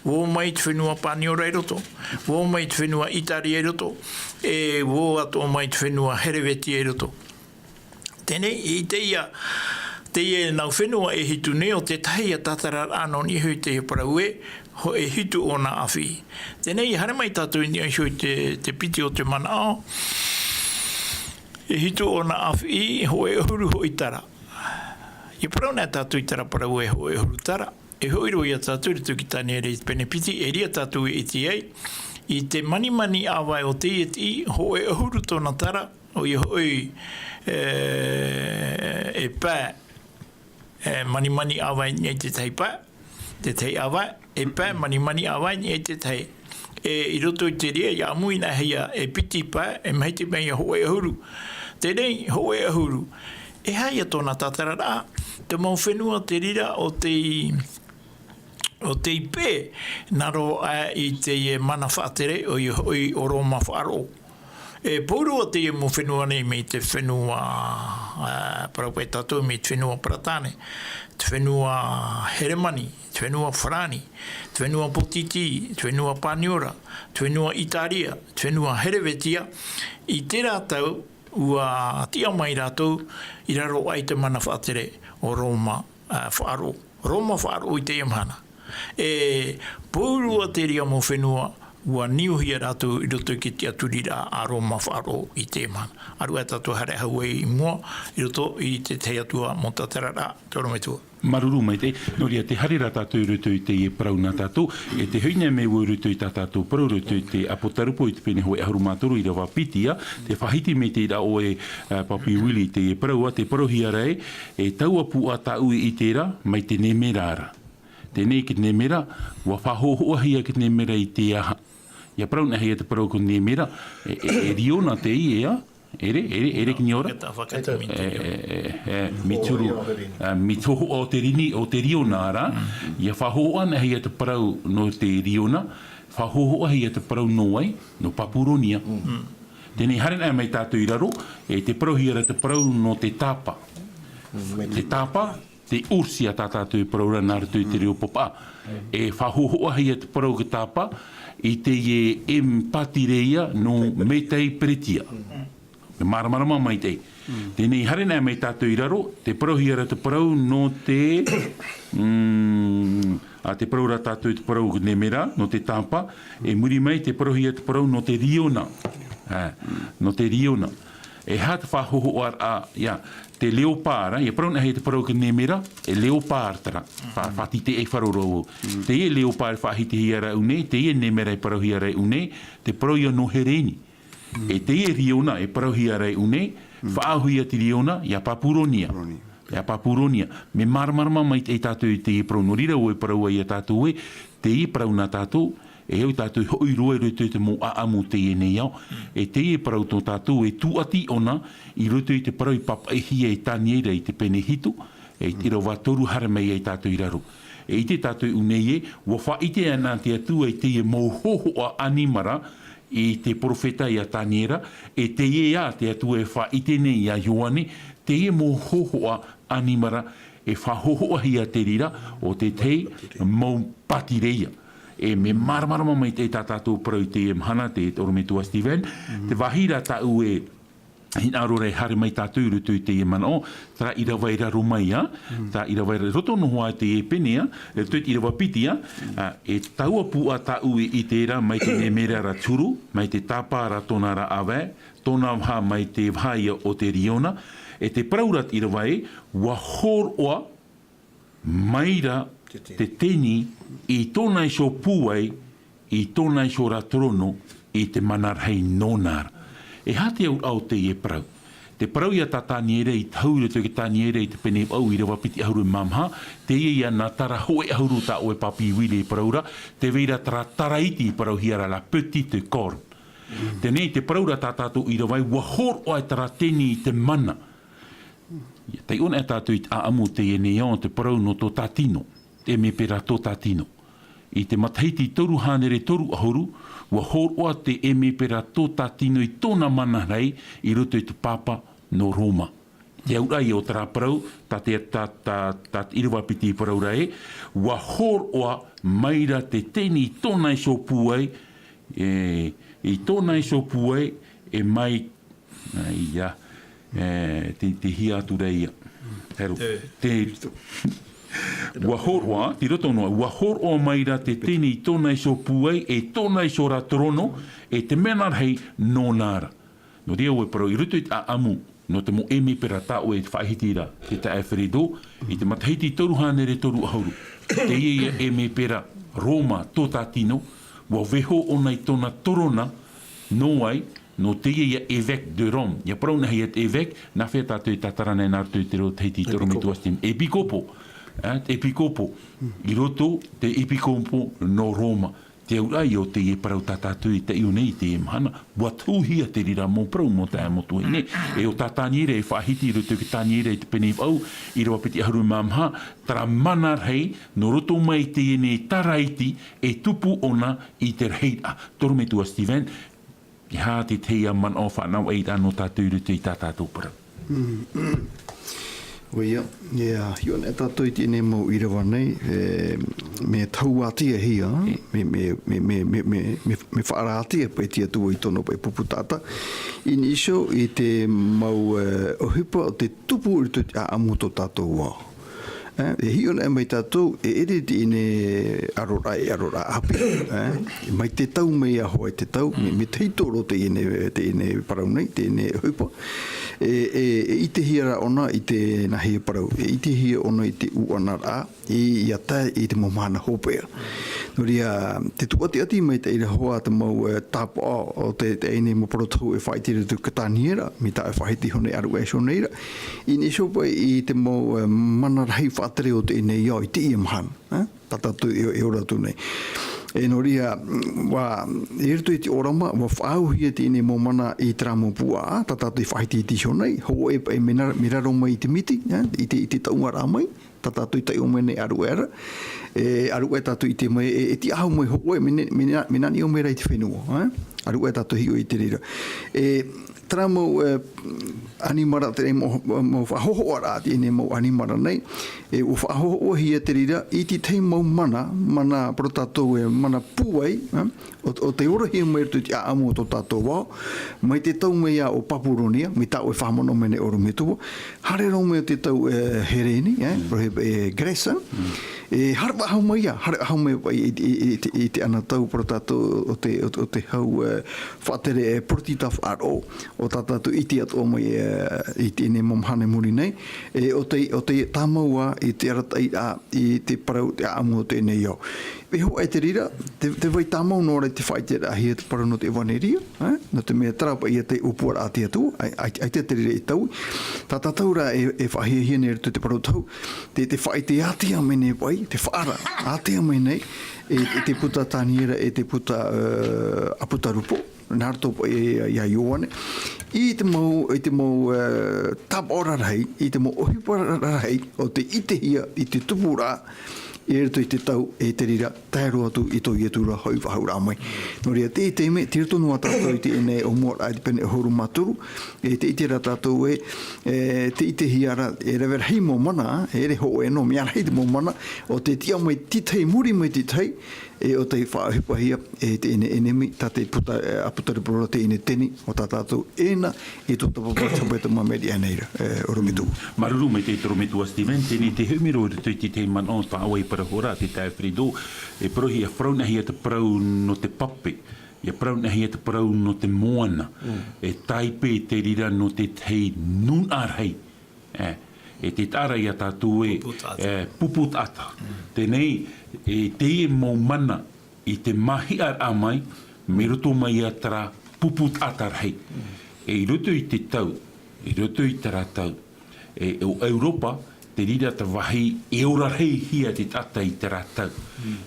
ʻua ʻō mai te fenua Paniora i roto, ʻua ʻō mai te fenua Itaria i roto, e ʻua atoʻa ʻō mai te fenua Herevetia i roto. Teie nei, i teie, teie nau fenua e hitu nei, ʻo te tahi ia tātararaʻa nō niʻa iho i te parau ē, hōʻē hitu ʻōna ʻāfiʻi. Teie nei, ʻia haere mai tātou i niʻa iho i te, te piti o te manaʻo, e hitu ʻōna ʻāfiʻi, hōʻē ʻahuru hoʻi tara. ʻIa parau anaʻe tātou i terā parau ē hōʻē ʻahuru tara, e hoʻi roa ia tātou i roto i Taniera i te pene piti, e reira tātou e ʻite ai, i te manimani ʻāvae o teie tiʻi, hōʻē ʻahuru tōna tara, ʻoia hoʻi, e, e pae, e, manimani ʻāvae i niʻa i te tahi pae, te tahi ʻāvae, e pae manimani ʻāvae i niʻa i te tahi. E, i roto i te reira, ʻia ʻāmui anaʻe ia e piti pae, e mahiti mai ia hōʻē ʻahuru. Teie nei, hōʻē ʻahuru. E aha ia tōna tātararaʻa? Te mau fenua te reira ʻo tei, ʻo tei peʻe, nā roto aʻe i teie mana faʻatere, ʻoia hoʻi ʻo Roma faʻaroʻo. E pou roa teie mau fenua nei mai te fenua, ā, parau paʻi tātou mai te fenua Paratane, te fenua Heremani, te fenua Farāni, te fenua Pōtiti, te fenua Paniora, te fenua Itaria, te fenua Herevetia, i terā tau ʻua tiʻa mai rātou i raro aʻe i te mana faʻatere o Roma, ā, faʻaroʻo. Roma faʻaroʻo i teie mahana. E pou roa te reira mau fenua Ua niuhia rātou i roto i te tiʻaturiraʻa a Roma faʻaroʻo i te mana. ʻĀruʻa tātou haere hau ai i mua i roto i te tahi atu ā mau tatararaʻa, te ʻorometua. Māuruuru maitaʻi, nō reira tē haere ra tātou i roto i teie parau nā tātou, e tē hoʻi nei mai vau i roto i tā tātou parau i roto i te Apotarupo i te pene hōʻē ʻahuru mā toru ʻīrava piti ā, tē faʻahiti mai te reira ʻoe, ā, Papi Willie, teie parau ā, tē parauhia ra ē, e taua pūʻa tāʻu i ʻite ra, mai te nemera ra. Teie nei te nemera, ua faʻahōhoʻahia te nemera i te aha. ʻIa parau anaʻe hia te parau ko nemera, e, e, e riona teie ā, ʻere, ʻere, ʻere ki niora. E, e, e, e, mea turu, ā, mea tōhoʻa o te rini, o te riona ra, ʻia faʻahōhoʻa anaʻe hia te parau nō te riona, faʻahōhoʻahia te parau nō vai, nō Papuronia. Teie nei haere anaʻe mai tātou i raro, e tē parauhia ra te parau nō te tāpa. Te tāpa, te ursi ā tā tātou e parau ra nā roto i te reo pāpā. E faʻahōhoʻahia te parau ko tāpa i teie empatireia nō Metai Peretia. Mea māramarama maitaʻi. Teie nei haere anaʻe mai tātou i raro, tē parauhia ra te parau nō te, mm, ā, tē parau ra tātou i te parau nemera, nō te tāpa, e muri mai tē parauhia te parau nō te riona. Ā, nō te riona. E aha te faʻahōhoʻaraʻa, ʻia, te léopard, ʻia parau anaʻe hia te parau ko nemera, e léopard terā. Fa-, faʻatite e faʻaroʻo. Teie léopard e faʻahitihia ra ʻu nei, teie nemera e parauhia ra ʻu nei, te parau ïa nō Hereni. E teie riona e parauhia ra ʻu nei, faʻaauhia te riona, ʻia Papuronia. Papuronia. ʻIa Papuronia. Mea māramarama maitaʻi tātou i teie parau, nō reira ʻoe e parau ai ia tātou ē, teie parau nā tātou, e au tātou e hoʻi roa i roto i te mau ʻāʻamu teie nei ao, e teie parau tō tātou e tūʻati ʻōna, i roto i te parau i pāpaʻihia e Taniera i te pene hitu, e te ʻīrava toru haere mai ai tātou i raro. E ʻite tātou ʻu nei ē, ua faʻaʻite anaʻe te Atua i teie mau hōhoʻa ʻanimara i te perofeta ia Taniera, e teie ā te Atua e faʻaʻite nei ia Ioane, teie mau hōhoʻa ʻanimara e faʻahōhoʻahia te reira o te tahi mau pātireia. E mea māramarama maitaʻi tā tātou parau i teie mahana, te, te ʻorometua Steven, te vāhi ra tāʻu e hinaʻaro ra e haere mai tātou i roto i teie manaʻo, terā ʻīrava i raro mai ā, terā ʻīrava i raro, roto noa ā i teie pene ā, i roto i te ʻīrava piti ā, ā, e taua pūʻa tāʻu i ʻite ra mai te nemera ra te huru, mai te tāpa ra tōna rāʻau, tōna vaha mai te vaha ïa o te riona, e tē parau ra te ʻīrava ē, ua hōroʻa mai ra te teni i tōna iho pūai, i tōna iho ra torono, i te mana rahi nōna ra. E aha te auraʻa o teie parau? Te parau ïa tā Taniera i tahu i roto i te Taniera i te pene vaʻu ʻīrava piti ʻahuru mā maha, teie ïa nā tara hōʻē ʻahuru tā ʻoe Papi Willie e parau ra, tē vai ra terā tara iti i parauhia ra la petite corne. Teie nei te parau ra tā tātou ʻīrava ē, ua hōroʻa terā teni i te mana. ʻIa taiʻo anaʻe tātou i te ʻāʻamu teie nei ao, te parau nō Totatino, te ʻemepera Totatino. I te matahiti toru hānere toru ʻahuru, ua hōroʻa te ʻemepera Totatino i tōna mana rahi i roto i te pāpā nō Roma. Te auraʻa ïa o terā parau, tā te, tā, tā, tā te ʻīrava piti i parau ra ē, ua hōroʻa mai ra te teni i tōna iho pūai, e, i tōna iho pūai, e mai, ā, ïa, e, te, te hia atu ra ïa. Hero. Te, te, ua hōroʻa, tei roto noa, ua hōroʻa mai ra te teni i tōna iho pūai, e tōna iho ra torono, e te mana rahi nōna ra. Nō reira ʻoe e parau, i roto i te ʻāʻamu, nō te mau ʻemepera tā ʻoe e faʻahiti ra, te taeaʻe Fredo, i te matahiti toru hānere toru ʻahuru. Teie ïa ʻemepera Roma Totatino, ua vaiiho ʻōna i tōna torona, nō vai, nō teie ïa évêque de Rome. ʻIa parau anaʻe hia te évêque, nā hea tātou e tātara nei nā roto i te reo Tahiti, te ʻorometua Steven. Epikopo. Ā, te epikopo. I roto te epikopo nō Roma. Te auraʻa ïa o teie parau tā tātou e taiʻo nei i teie mahana, ua tuhia te reira mau parau mau taeaʻe, mau tuahine. E ʻo tā Taniera e faʻahiti i roto i te Taniera i te pene vaʻu, ʻīrava piti ʻahuru mā maha, terā mana rahi, nō roto mai i teie nei tara iti, e tupu ʻōna i te rahiraʻa. Te ʻorometua Steven, e aha te tahi ā manaʻo faʻanahoraʻa nō tātou i roto i tā tātou parau? Mm. ʻOia, ʻia hiʻo anaʻe tātou i teie nei mau ʻīrava nei, e, mea tāhuʻahia, e, mea, mea faʻarāʻahia paʻi te Atua i tōna paʻi pupu taʻata. I niʻa iho i te mau, e, ʻohipa o te tupu i roto i te ʻāʻamu o tō tātou ao. E hiʻo nei mai tātou, e ʻere i teie nei ʻaroraʻa, e ʻaroraʻa ʻāpī. Mai te tau mai iā hoʻi te tau, mea, mea tahito roa teie nei, teie nei parau nei, teie nei ʻohipa. E, e, e ʻitehia rā ʻōna i te nāhea parau, e ʻitehia ʻōna i te ʻuʻanaraʻa, i, ʻia tae i te mau mahana hopeʻa. Nō reira, te tūʻatiʻati mai te ʻīrava te mau, e, tāpaʻo o te, teie nei mau parau tau e faʻaʻite i roto i te Taniera, mai tā e faʻahiti iho nei ʻaruʻe iho nei ra. I niʻa iho paʻi i te mau, e, mana rahi faʻatere o teie nei ao i teie mahana, e? Tā tātou e, e ora atu nei. E nō reira, ʻua, i roto i te ʻōrama, ʻua faʻaauhia teie nei mau mana i terā mau puaʻa, tā tātou i faʻahiti iho nei, hōʻē paʻi mea ra-, mea raro mai i te miti, e? I te, i te tauʻaraʻa mai, tā tātou i taiʻo mai nei ʻaruʻe ra. E, ʻaruʻe tātou i ʻite mai, e, e tiʻahaʻa mai hōʻē, mea nā-, mea nā-, mea nā niʻa mai ra i te fenua, e? ʻAruʻe tātou hiʻo i te reira. E, terā mau, e, ʻanimara, terā mau, mau faʻahohoʻaraʻa, teie nei mau ʻanimara nei, e, ʻua faʻahohoʻahia te reira, i te tahi mau mana, mana parau tātou e mana pūai, e? ʻO, ʻo tei orahia mai i roto i te ʻāʻamu o tō tātou ao, mai te tau mai ā ʻo Papuronia, mai tā ʻoe e faʻamanaʻo mai nei ʻorometua, haere roa mai ʻo te tau, e, Hereni, e, parau e, e, Gresa, e, haere faʻahou mai ā, haere faʻahou mai paʻi i, i, i, i te, i te anotau parau tātou o te, o, o te hau, e, faʻatere, e, poritita faʻaroʻo, ʻo tā tātou i ʻite atoʻa mai, e, i teie nei mau mahana i muri nei, e, ʻo tei, ʻo tei tāmau ā i te arataʻiraʻa i te parau, te ʻāʻamu o teie nei ao. E hōʻē te reira, te, tē vai tāmau noa ra i te faʻaʻiteraʻahia te parau nō te ʻevaneria, e? Nō te mea terā paʻi ia te ʻōpuaraʻa a te Atua, ʻai, ʻai, ʻaita te reira e taui. Tā tātou rā e, e faʻahiahia nei i roto i te parau tau, te, te faʻaʻite ātea mai nei paʻi, te faʻaara, ātea mai nei, e, e te puta Taniera, e te puta, e, ʻApotarupo, nā roto paʻi ia, ia Ioane. I te mau, i te mau, e, tāpaʻo rarahi, i te mau ʻohipa rarahi, ʻo tei ʻitehia i te tupuraʻa, i roto i te tau, e te reira, tae roa atu i tō Ietu ra hoʻi faʻahou rā mai. Nō reira, teie taime, tei roto noa tātou i teie nei ʻōmuaraʻa i te pene ʻahuru mā toru, e tē ʻite ra tātou ē, e, tē ʻitehia ra, e rave rahi mau mana, e ʻere hōʻē noa, mea rahi te mau mana, ʻo tei tiʻa mai te tahi, muri mai te tahi, e ʻo tei faʻaʻohipahia, e teie nei ʻenemi, tā te puta, e, ʻApotarupo ra teie nei teni, ʻo tā tātou ʻēna, i tō tātou Pasipaiete Amerika nei ra, e, ʻorometua. Māuruuru maitaʻi ʻorometua Stephen, teie nei te hoʻi mero i roto i te tahi manaʻo tā ʻoe i parau ra, te taeaʻe Fredo, e parauhia, ʻia parau-ʻina-hia te parau nō te pape, ʻia parau-ʻina-hia te parau nō te moana, e tāipe te reira nō te tahi nūnaʻa rahi, e, e te taʻa ra ia tātou e, pupu taʻata. E, pupu taʻata. Teie nei, e, teie mau mana i te māhiʻaraʻa mai, mai roto mai ia terā pupu taʻata rahi. E i roto i te tau, i roto i terā tau, e, ʻo Europa, te reira te vāhi e ora rahi hia te taʻata i terā tau.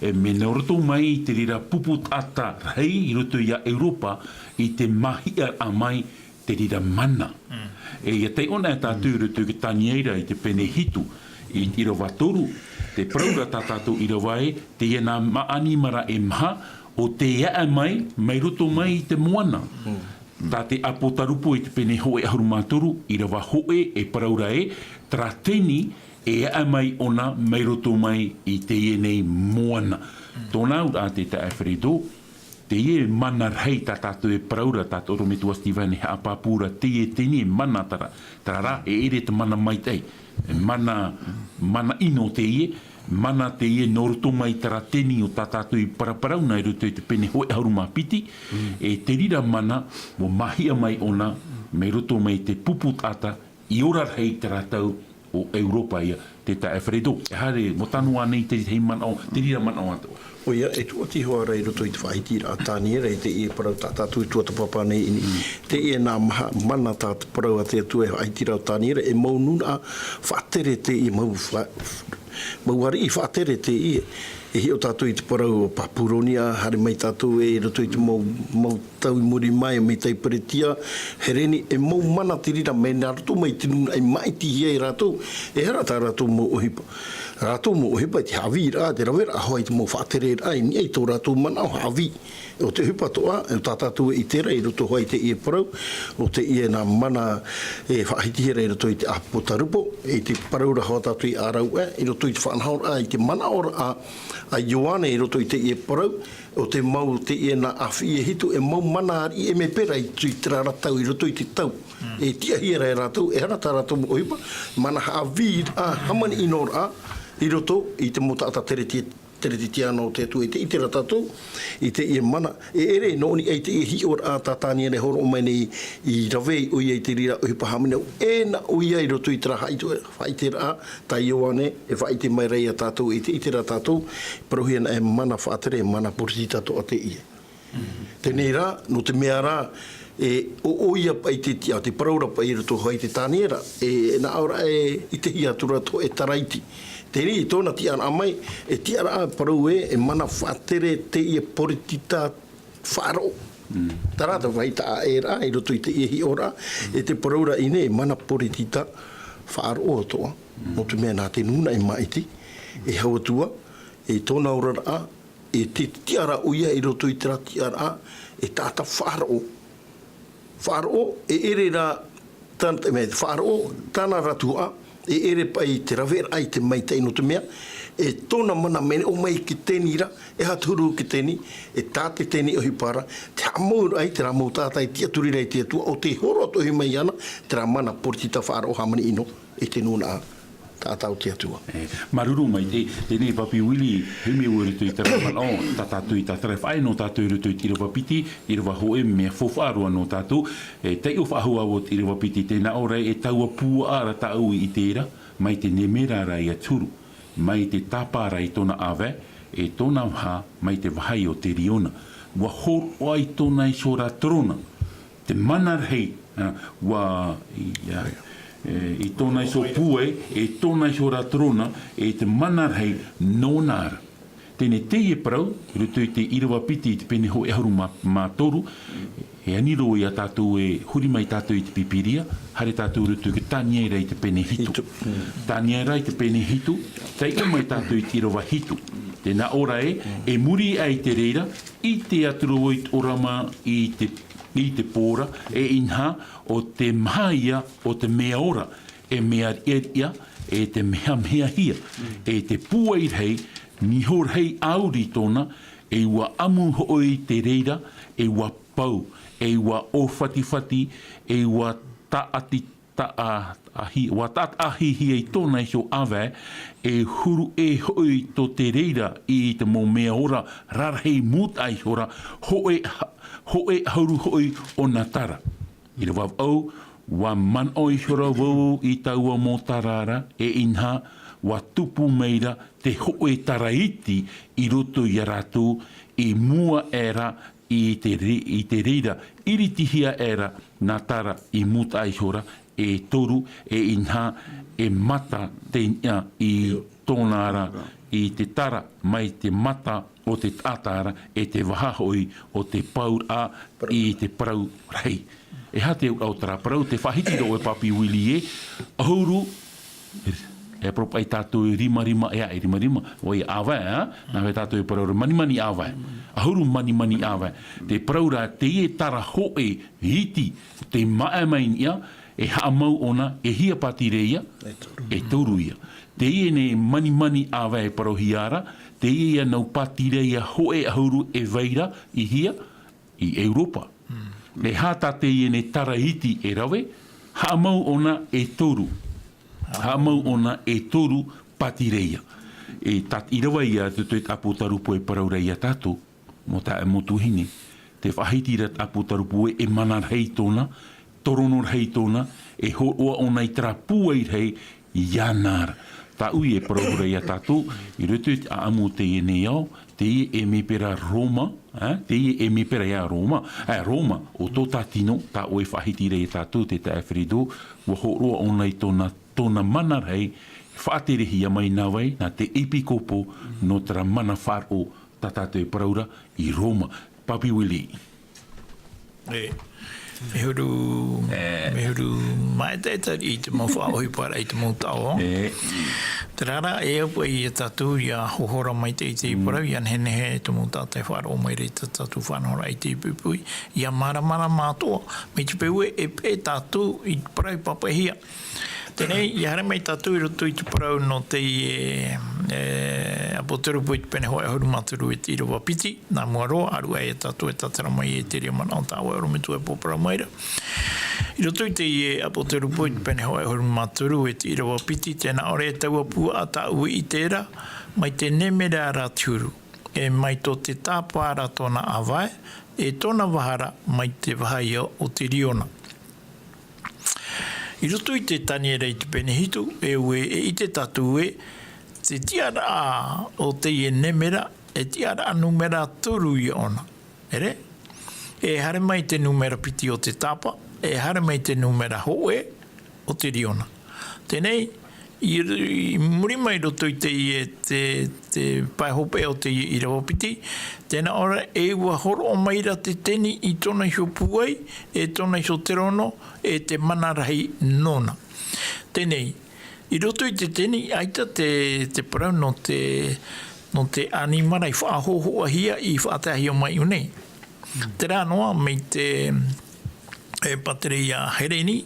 E, mea nā roto mai te reira pupu taʻata rahi i roto ia Europa i te māhiʻaraʻa mai te reira mana. E, ʻia taiʻo anaʻe tātou i roto i te Taniera i te pene hitu, i te ʻīrava toru, tē parau ra tā tātou ʻīrava ē, teie nā ʻanimara e maha, ʻo tei aʻe mai, mai roto mai i te moana. Tā te ʻApotarupo i te pene hōʻē ʻahuru mā toru, ʻīrava hōʻē, e parau ra ē, terā teni, e aʻe mai ʻōna mai roto mai i teie nei moana. Tōna auraʻa te taeaʻe Fredo, teie mana rahi tā tātou e parau ra, tā te ʻorometua Stephen e haʻapāpū ra, teie teni e mana terā, terā rā, e ʻere te mana maitaʻi. E mana, mana ʻino teie, mana teie nō roto mai terā teni ʻo tā tātou i paraparau na i roto i te pene hōʻē ʻahuru mā piti, e te reira mana, ʻua māhiʻa mai ʻōna, mai roto mai te pupu taʻata, i ora rahi terā tau ʻo Europa ia, te taeaʻe Fredo. E haere, ʻua tano ānei te tahi manaʻo, te reira manaʻo atoʻa? ʻOia, e tūʻati iho ā ra i roto i te faʻahitiraʻa a Taniera, e teie parau tā tātou i tuatāpapa nei i niʻa. Teie nā maha, mana tā te parau a te Atua e faʻahitiraʻa o Taniera, e mau nūnaʻa faʻatere teie, mau fa-, mau ariʻi faʻatere teie, e hiʻo tātou i te parau o Papuronia, haere mai tātou e i roto i te mau, mau tau i muri mai, mai tai Peretia, Hereni, e mau mana te reira, mea nā roto mai te nūnaʻa i māʻitihia e rātou, e aha rā tā rātou mau ʻohipa. Rātou mau ʻohipa i te haʻavīraʻa, te raveraʻa hoʻi i te mau faʻatereraʻa, i niʻa i tō rātou manaʻo haʻavī. ʻO te ʻohipa atoʻa, ʻo tā tātou e ʻite ra i roto hoʻi i teie parau, ʻo teie nā mana e faʻahitihia ra i roto i te ʻĀpōtarupo, i te parau ra hoʻi tātou i ʻĀrauʻe, i roto i te faʻanahoraʻa, i te manaʻoraʻa a Ioane i roto i teie parau, ʻo te mau teie nā ʻāfiʻi e hitu, e mau mana ariʻi e mea pērā i roto i terā ra tau, i roto i te tau. E tiʻahia ra e rātou, e hara tā rātou mau ʻohipa, mana haʻavī, a, hāmani ʻino ra, i roto i te mau taʻata tereti-, Teretitiano o te Atua i te, i terā tātou, i teie mana, e ʻere nō niʻa i teie hiʻoraʻa tā Taniera e hōroʻa mai nei i rave ai ʻoia i te reira ʻohipa hāmani, ʻo ʻena ʻoia i roto i terā haʻaʻite, faʻaʻiteraʻa, tā Ioane, e faʻaʻite mai ra ia tātou, i te, i terā tātou, parauhia na e mana faʻatere, mana poritita atoʻa teie. Teie rā, nō te mea rā, e, ʻo, ʻoia paʻi te tiʻa, te parau ra paʻi i roto hoʻi i te Taniera, e, nā ʻō ra e, i te hia atu ra tō e taraiti. Teie, i tōna tiʻaraʻa mai, e tiʻaraʻa parau ē, e mana faʻatere teie poritita faʻaroʻo. Terā te vai taʻa ʻē ra, i roto i teie hiʻoraʻa, e te parau ra ʻino, e mana poritita faʻaroʻo atoʻa. Nō te mea nā te nūnaʻa e māʻiti, e hau atu ā, e tōna oraraʻa, e te tiʻaraʻa ʻoia i roto i terā tiʻaraʻa, e taʻata faʻaroʻo. Faʻaroʻo, e ʻere rā, tāna, e mea, faʻaroʻo, tāna ra tuhaʻa, e ʻere paʻi te raveraʻa i te maitaʻi nō te mea, e tōna mana mea ʻō mai ki tēnei ra, e aha te huru ki tēnei, e tā te tēnei ʻohipa ra, te haʻamau ai terā mau taʻata e tiʻaturi ra i te Atua, ʻo tē hōroʻa atoʻa mai ana, terā mana poritita faʻaroʻo hāmani ʻino. I te nūnaʻa taʻata o te Atua. E, māuruuru maitaʻi, teie nei Papi Willie, humi au i roto i terā manaʻo, tā tātou i tātara, e faʻaea nō tātou i roto i te ʻīrava piti, ʻīrava hōʻē, mea faufaʻa roa nō tātou, e, taiʻo faʻahou au o te ʻīrava piti, tē nā ʻō ra e taua puaʻa ra tāʻu i ʻite ra, mai te nemera ra ia te huru, mai te tāpā ra i tōna ʻāvae, e tōna vaha, mai te vāhi o te riona. ʻUa hōroʻa i tōna iho ra terona, te mana rahi, ā, ʻua, i, ā, e, i tōna iho pūai, e tōna iho ra terona, e te mana rahi nōna ra. Teie nei teie parau, i roto i te ʻīrava piti i te pene hōʻē ʻahuru mā, mā toru, e ani roa ia tātou e huri mai tātou i te Pīpīria, haere tātou i roto i te Taniera i te pene hitu. Hitu. Taniera i te pene hitu, taiʻo mai tātou i te ʻīrava hitu. Tē nā ʻō ra ē, e muri aʻe i te reira, ʻite atu ra vau i te ʻōrama i te, i te pō ra, e inaha, ʻo te maha ïa o te mea ora, e mea riʻariʻa, e te mehamehahia, e te pūai rahi, niho rahi ʻāuri tōna, e ʻua ʻamu hoʻi te reira, e ʻua pau, e ʻua ʻōfatifati, e ʻua tāʻati, taʻa-, taʻahi-, ʻua taʻataʻahihia i tōna iho ʻāvae, e huru ʻē hoʻi tō te reira i te mau mea ora rarahi mūtaʻa iho ra, hōʻē ha-, hōʻē ʻahuru hoʻi ʻōna tara. ʻĪrava vaʻu, ʻua manaʻo iho ra vau i taua mau tara ra, e inaha, ʻua tupu mai ra te hōʻē tara iti i roto ia rātou, i mua aʻe ra i te re-, i te reira, ʻiritihia aʻe ra nā tara i mūtaʻa iho ra, e toru, e inaha, e mata te niʻa i tōna ra, i te tara mai te mata o te taʻata ra, e te vaha hoʻi o te pauraʻa i te parau rahi. E aha te auraʻa o terā parau, tē faʻahiti ra vau e Papi Willie ē, ʻahuru, e parau paʻi tātou e rimarima, e, e rimarima, ʻoia ʻāvae, ā? Nā hea tātou e parau ra manimani ʻāvae. ʻAhuru manimani ʻāvae. Te parau ra, teie tara hōʻē iti, tei māʻa mai i niʻa, e haʻamau ʻōna, e hia pātireia? E toru. E toru ïa. Teie nei manimani ʻāvae e parauhia ra, teie ïa nau pātireia hōʻē ʻahuru e vai ra, i hea? I ʻEuropa. E aha tā teie nei tara iti e rave, haʻamau ʻōna e toru. Haʻamau ʻōna e toru pātireia. E tā, ʻīrava ïa, te, te ʻĀpōtarupo e parau ra ia tātou, mau taeaʻe, mau tuahine, tē faʻahiti ra te ʻĀpōtarupo ē, e mana rahi tōna, torono rahi tōna, e hōroʻa ʻōna i terā pūai rahi, iāna ra. Tāʻu e parau ra ia tātou, i roto i te ʻāʻamu o teie nei ao, teie e mea pērā Roma, ā, teie e mea pērā ia Roma, ā, Roma, ʻo tō tā tino, tā ʻoe e faʻahiti ra ia tātou, te taeaʻe Fredo, ʻua hōroʻa ʻōna i tōna, tōna mana rahi, faʻaterehia mai nā vai, nā te ʻepikōpo, nō terā mana faʻaroʻo, tā tātou e parau ra, i Roma. Papi Willie. E, Mehuru, mehuru maitaʻi i te mau faʻaʻohiparaʻa i te mau taʻo. Terā rā, e au paʻi ia tātou ia hohora maitaʻi i te parau, ia nehenehe te mau taʻata e faʻaroʻo mai ra i tā tātou faʻanahoraʻa i te puipui, ia māramarama atoʻa mai te peu ē e peʻe tātou i te parau i pāpaʻihia. Teie nei, ia haere mai tātou i roto i te parau nō teie, e, ʻApoterupo i te pene hōʻē ʻahuru mā toru e te ʻīrava piti, nā mua roa, ʻaruʻa ia tātou e tātara mai i te reira manaʻo tā ʻoe ʻorometua e pōpara mai ra. I roto i teie ʻApoterupo i te pene hōʻē ʻahuru mā toru e te ʻīrava piti, tē nā ʻō ra: E taua puaʻa tāʻu i ʻite ra, mai te nemera ra te huru, e mai tō te tāpā ra tōna ʻāvae, e tōna vaha ra mai te vaha ia o te riona. I roto i te Taniera i te pene hitu, e ʻua e ʻite tātou ē te tiʻaraʻa o teie nemera, e tiʻaraʻa numera toru ia ʻōna. ʻEre? E haere mai te numera piti o te tāpā, e haere mai te numera hōʻē o te riona. Teie nei, i, i muri mai i roto i teie, te, te pae hopeʻa o teie ʻīrava piti, tē nā ʻō ra: E ʻua hōroʻa mai ra te teni i tōna iho pūai, e tōna iho terono, e te mana rahi nōna. Teie nei, i roto i te teni, ʻaita te, te parau nō te, nō te ʻanimara i faʻahōhoʻahia, i faʻataʻahia mai i ʻō nei. Terā noa mai te, e, pātireia Hereni,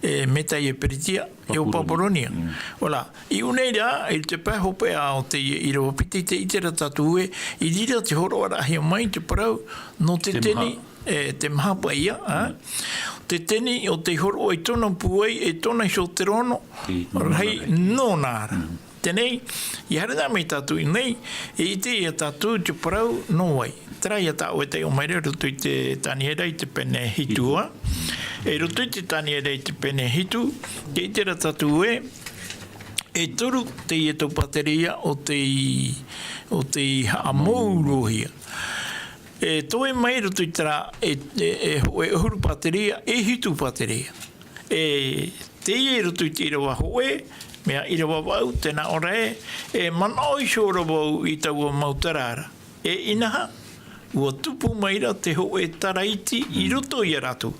e, Metaia, Peritia, e ʻo Papuronia. Papuronia. Mm. Voilà. I ʻō nei rā, i te pae hopeʻa o teie ʻīrava piti, tē ʻite ra tātou ē, i reira te hōroʻaraʻahia mai te parau nō te teni, e, te maha paʻi ia, ā? Mm. Te teni o tei hōroʻa i tōna pūai, e tōna iho terono, e nōna ra. Rahi nōna ra. Mm. Teie nei, ia haere mai tātou i ʻō nei, e ʻite ia tātou te parau nō vai. Terā ia tā ʻoe e taiʻo mai ra i roto i te Taniera i te pene hitu, ā. E roto i te Taniera i te pene hitu, tē ʻite ra tātou ē, e toru teie tau pātireia o tei, o tei haʻamāuruhia. E toe mai i roto i terā, e, e, e, e hōʻē ʻahuru pātireia, e hitu pātireia. E teie i roto i te ʻīrava hōʻē, mea ʻīrava vaʻu, tē nā ʻō ra ē, e manaʻo iho ra vau i taua mau tara ra. E inaha, ʻua tupu mai ra te hōʻē tara iti i roto ia rātou.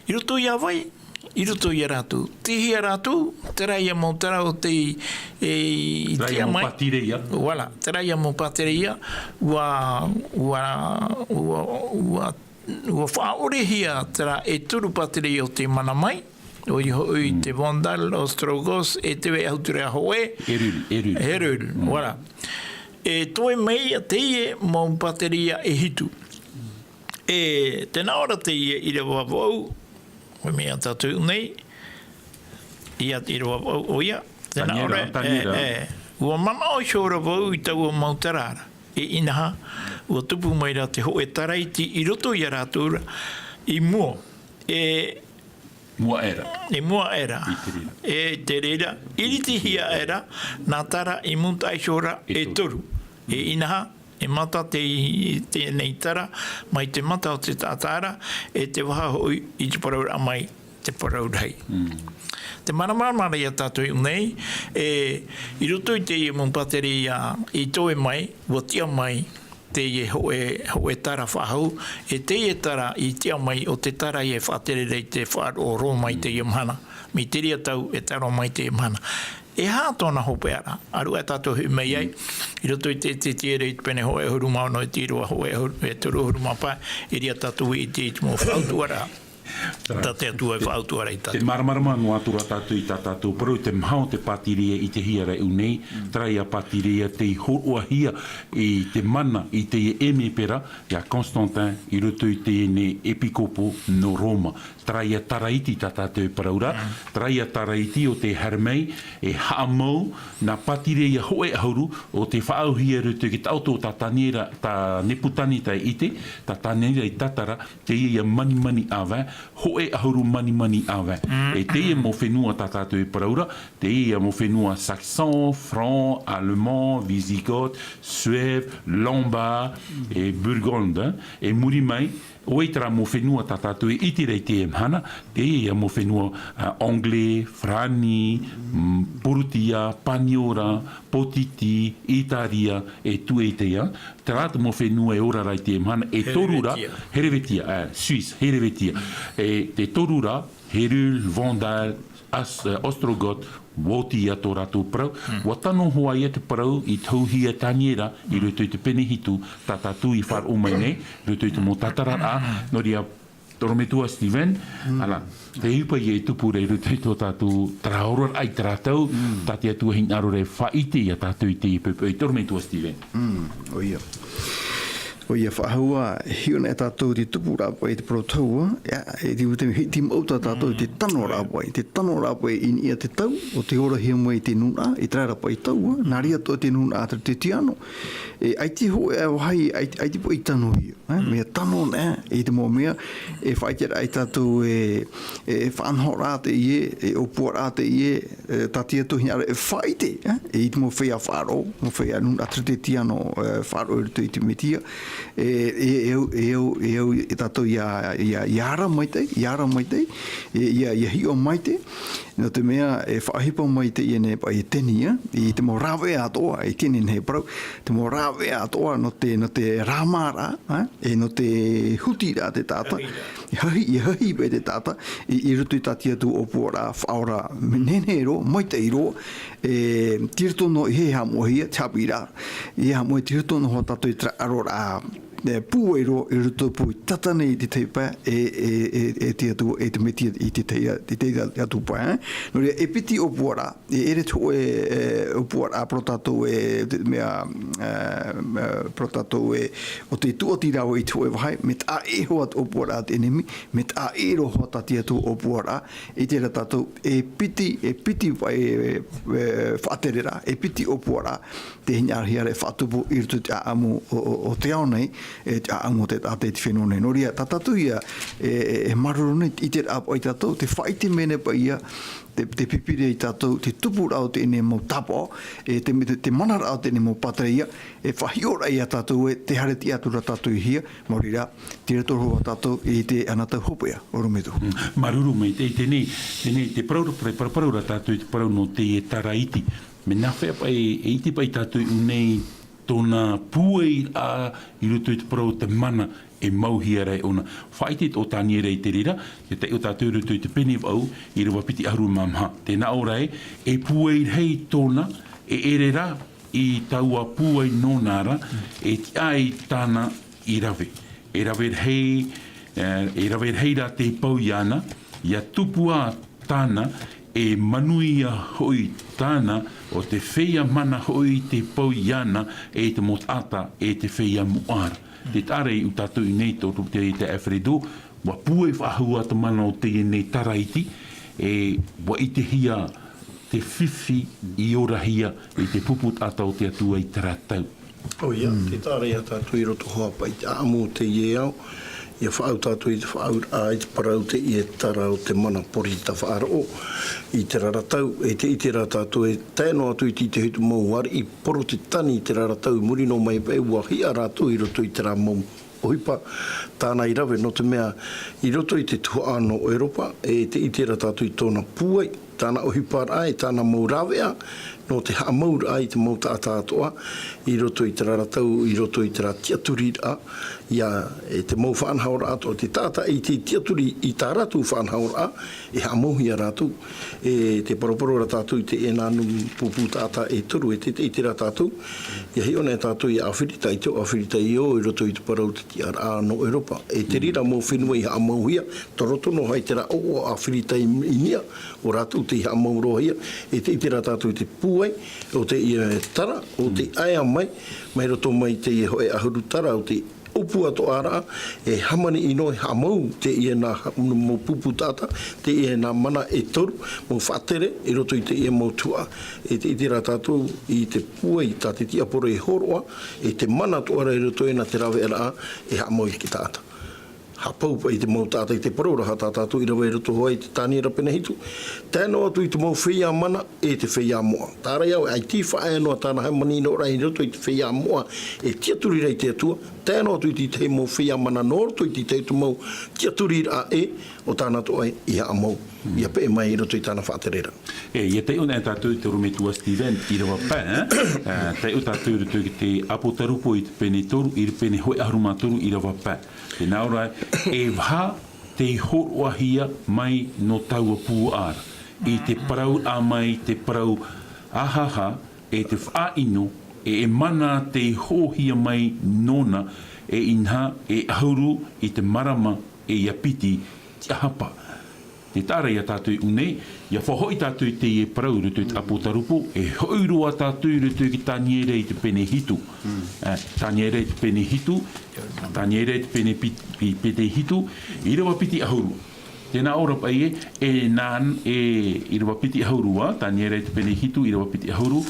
I roto ia vai? I roto ia rātou. Tei hea rātou? Terā ia mau tara o tei, e, i tiʻa mai. Terā ia mau pātireia. Voilà, terā ia mau pātireia, ʻua, ʻua, ʻua, ʻua ʻua faʻaʻorehia terā e toru pātireia o tei mana mai, ʻoia hoʻi te Vandal, Ostrogos, e te vai atura hōʻē. Herul, Herul. Herul, voilà. E toe mai ia teie mau pātireia e hitu. E, tē nā ʻō ra teie ʻīrava vaʻu, ʻoia tātou nei, ia te ʻīrava vaʻu, ʻoia, tē nā ʻō ra, Taniera, Taniera. E, e, ʻua manaʻo iho ra vau i taua mau tara ra. E inaha, ʻua tupu mai ra te hōʻē tara iti i roto ia rātou ra, i mua, e, mua aʻe ra. I mua aʻe ra. I te reira. E te reira, iritihia aʻe ra, nā tara i mūtaʻa iho ra, e toru. E inaha, e mata te, teie nei tara, mai te mata o te taʻata ra, e te vaha hoʻi i te parauraʻa mai, te parau rahi. Mm. Te māramarama ra ia tātou i ʻō nei, e, i roto i teie mau pātireia i toe mai, ʻua tiʻa mai teie hōʻē, hōʻē tara faʻahou, e teie tara i tiʻa mai ʻo te tara ia e faʻatere ra i te faʻaroʻo roa mai teie mahana. Mai te reira tau e taro mai teie mahana. E aha tōna hopeʻa ra? ʻAruʻa tātou e hoʻi mai ai, i roto i te, te Taniera i te pene hōʻē ʻahuru mā ono, e te ʻīrava hōʻē ʻahuru, e toru ʻahuru mā pae, e reira tātou i te, i te mau faʻautuaraʻa. Tā te Atua e faʻautuaraʻa ia tātou. Te māramarama noa atu ra tātou i tā tātou parau, te maha o te pātireia i ʻitehia ra i ʻō nei, terā ia pātireia tei hōroʻahia i te mana i teie ʻēmipera, ia Constantin, i roto i teie nei ʻepikōpo nō Roma. Terā ia tara iti tā tātou e parau ra, terā ia tara iti o tei haere mai, e haʻamau, nā pātireia hōʻē ʻahuru, ʻo tei faʻaauhia i roto i te taʻoto tā Taniera, tā Nepukaneta i ʻite, tā Taniera i tātara, teie ia manimani ʻāvae, hōʻē ʻahuru manimani ʻāvae. Mm. E teie mau fenua tā tātou e parau ra, teie ia mau fenua saxon, franc, allemand, wisigoth, suève, lombard, e burgonde, e muri mai, ʻO vai terā mau fenua tā tātou e ʻite ra i teie mahana, teie mau fenua, ā, Anglais, Farāni, mm, Pūrutia, Paniora, Pōtiti, Itāria, e tuʻeitaia. Terā te mau fenua e ora ra i teie mahana, e toru ra, Herevetia. Herevetia, ā, Suisse, Herevetia. E te toru ra, Hérules, Vandales, As-, ā, Ostrogoths, ʻua oti ia tō rātou parau. Mm. ʻUa tano hoʻi ia te parau i tauhia e Taniera i roto i te pene hitu, tā tātou i faʻaroʻo mai nei, i roto i te mau tātararaʻa, nō reira, Torometua Steven, mm, ʻana, te ʻohipa ia e tupu ra i roto i tō tātou, terā oraraʻa i terā tau, mm, tā te Atua hinaʻaro ra e faʻaʻite ia tātou i teie poʻipoʻi, Torometua Steven. Mm, ʻoia. ʻOia, faʻahou ā, e hiʻo na e tātou te tupuraʻa paʻi te parau tahua, ʻia, e te, te, te mau tā tātou, te tano rā paʻi, te tano rā paʻi i niʻa i te tau, ʻo tē orahia mai te nūnaʻa, i terā rā paʻi tau, ā, nā reira atoʻa te nūnaʻa Teretetiano. E, ʻaita hōʻē vāhi, ʻaita, ʻaita paʻi tanohia, ā, mea tano na, i te mau mea, e faʻaʻite ra ai tātou e, e faʻanahoraʻa teie, e ʻōpuaraʻa teie, e, tā te Atua hinaʻaro e faʻaʻite, ā, i te mau feiā faʻaroʻo, mau feiā nūnaʻa Teretetiano, e, faʻaroʻo i roto i te Metia, e, e, e au, e au, e au, e tātou ʻia, ʻia, ʻia ara maitaʻi, ʻia ara maitaʻi, e, ʻia, ʻia hiʻo maitaʻi, nō te mea e faʻaʻohipa mai teie nei paʻi e Tania, i te mau rāveʻa atoʻa, i teie nei parau, te mau rāveʻa atoʻa nō te, nō te rāmāraʻa, ā, e nō te hutiraʻa te taʻata, e hahi, e hahi paʻi te taʻata, i, i roto i tā te Atua ʻōpuaraʻa, faʻaora, nehenehe roa, maitaʻi roa, e, tei roto noa i hea e haʻamoʻehia, te haʻapiʻiraʻa, e haʻamoʻe tei roto noa tātou i terā ʻaroraʻa, e, pūai roa, i roto pūai tata nei i te tahi pae, e, e, e, e te Atua, e te Metia i te tahi, i te tahi atu pae, ā. Nō reira, e piti ʻōpuaraʻa, e ʻere te hōʻē, e, ʻōpuaraʻa parau tātou e, te mea, e, e, parau tātou e, ʻo tē tuʻati ra vau i te hōʻē vāhi, mea taʻa ʻē hoʻi te ʻōpuaraʻa a te ʻenemi, mea taʻa ʻē roa hoʻi tā te Atua ʻōpuaraʻa, i terā tātou, e piti, e piti, e, e, faʻatereraʻa, e piti ʻōpuaraʻa, tē hinaʻarohia ra e faʻatupu i roto i te ʻāʻamu o, o, o te ao nei, e te ʻāʻamu o te taʻata i te fenua nei. Nō reira, tā tātou ïa, e, e, e māuruuru nei, i terā paʻi tātou, tē faʻaʻite mai nei paʻi ïa, te, te pīpīria ia tātou, te tupuraʻa o teie nei mau tāpaʻo, e te, te, te manaraʻa o teie nei mau pātireia, e faʻahiʻoraʻa ia tātou ē, tē haere tiʻa atu ra tātou i hea, maori rā, tei roto roa tātou i teie nei tau hopeʻa, ʻorometua. Mm. Māuruuru maitaʻi, teie nei, teie nei, te parau, te parau, parau ra tātou i te parau nō teie tara iti. Mea nāfea paʻi, e iti paʻi tātou i ʻō nei tōna pūairaʻa i roto i te parau o te mana e mauhia ra e ʻōna. Faʻaʻite ʻo Taniera i te reira, te tahi o tātou i roto i te pene vaʻu, ʻīrava piti ʻahuru mā maha. Tē nā ʻō ra ē, e pūai rahi tōna, e ʻere rā i taua pūai nōna ra, e tiʻa ai tāna i rave. E rave rahi, e, e rave rahi rā te pou iāna, ʻia tupu ā tāna, e manuia hoʻi tāna, ʻo tē feiā mana hoʻi te pou iāna, e te mau taʻata, e te feiā moʻa ra. Te taʻa ra i ʻō tātou i ʻō nei tō, tō te, te Alfredo, ʻua pūai faʻahou ā te mana o teie nei tara iti, e ʻua ʻitehia te fifi i orahia i te pupu taʻata o te Atua i terā tau. ʻOia, mm, tē taʻa ra ia tātou i roto hoʻi paʻi i te ʻāʻamu o teie ao, ʻia faʻaau tātou i te faʻaauraʻa i te parau teie tara o te mana porofeta faʻaroʻo i terā ra tau, e tē ʻite ra tātou e tae noa atu i te, i te hitu mau ariʻi porotetani i terā ra tau i muri noa mai paʻi ʻua hiʻa rātou i roto i terā mau ʻohipa tāna i rave, nō te mea i roto i te tuhaʻa nō ʻEuropa, e tē ʻite ra tātou i tōna pūai, tāna ʻohiparaʻa, e tāna mau rāveʻa, nō te haʻamauraʻa i te mau taʻata atoʻa, i roto i terā ra tau, i roto i terā tiʻaturiraʻa, ʻia, e te mau faʻanahoraʻa atoʻa, te taʻata i te tiʻaturi i tā rātou faʻanahoraʻa, e haʻamauhia rātou. E tē paraparau ra tātou i teie nei pupu taʻata e toru, e tē, tē ʻite ra tātou, ʻia hiʻo nei tātou ia ʻĀfirita, i te ao ʻĀfirita i ō, i roto i te parau o te tiʻaraʻa nō ʻEuropa. E te reira mau fenua i haʻamauhia, tei roto noa hoʻi terā ʻoaʻoa ʻĀfirita i, i niʻa, ʻo rātou tei haʻamauroahia, e tē ʻite ra tātou i te pūai, o teie tara, o te ʻaea mai, mai roto mai teie hōʻē ʻahuru tara, o te ʻōpua atoʻa ra, e hāmani ʻino, e haʻamau teie nei mau pupu taʻata, teie nei mana e toru, mau faʻatere, i roto i teie mau tuhaʻa, e tē ʻite ra tātou i te pūai tā te tiaporo e hōroʻa, e te mana atoʻa ra i roto ē nā te rāveʻaraʻa, e haʻamau i te taʻata. Haʻapau paʻi te mau taʻata i te parau ra, tā tātou i rave i roto hoʻi i te Taniera pene hitu. Tae noa atu i te mau feiā mana e te feiā moʻa. Tāraia au, ʻaita i faʻaea noa tāna haʻamanaʻoraʻa i roto i te feiā moʻa e tiʻaturi ra i te Atua. Tae noa atu i te tahi mau feiā mana nō roto i te tahi mau tiʻaturiraʻa ʻē o tāna toʻa i haʻamau. ʻIa peʻe mai i roto i tāna faʻatereraʻa. E, ʻia taiʻo anaʻe tātou i te ʻorometua Steven, ʻīrava pae, ē? Ā, taiʻo tātou i roto i te Apotarupo i te pene toru, i te pene hōʻē ʻahuru mā toru, ʻīrava pae. Tē nā ʻō ra, e vaha tei hōroʻahia mai nō taua puaʻa ra, i te parauraʻa mai, te parau ʻahaʻa, e te faʻaʻino, e, e mana tei hōhia mai nōna, e inaha, e ʻahuru i te marama, e ʻia piti tiʻahapa. Tē taʻa ra ia tātou i ʻō nei, ʻia faʻahoʻi tātou i teie parau i roto i te Apotarupo, e hoʻi roa tātou i roto i te Taniera i te pene hitu. Ā, Taniera i te pene hitu, Taniera i te pene pit-, pi-, pene hitu, ʻīrava piti ʻahuru. Tē nā ʻō ra paʻi ē, e nā, e, ʻīrava piti ʻahuru ā, Taniera i te pene hitu, ʻīrava piti ʻahuru,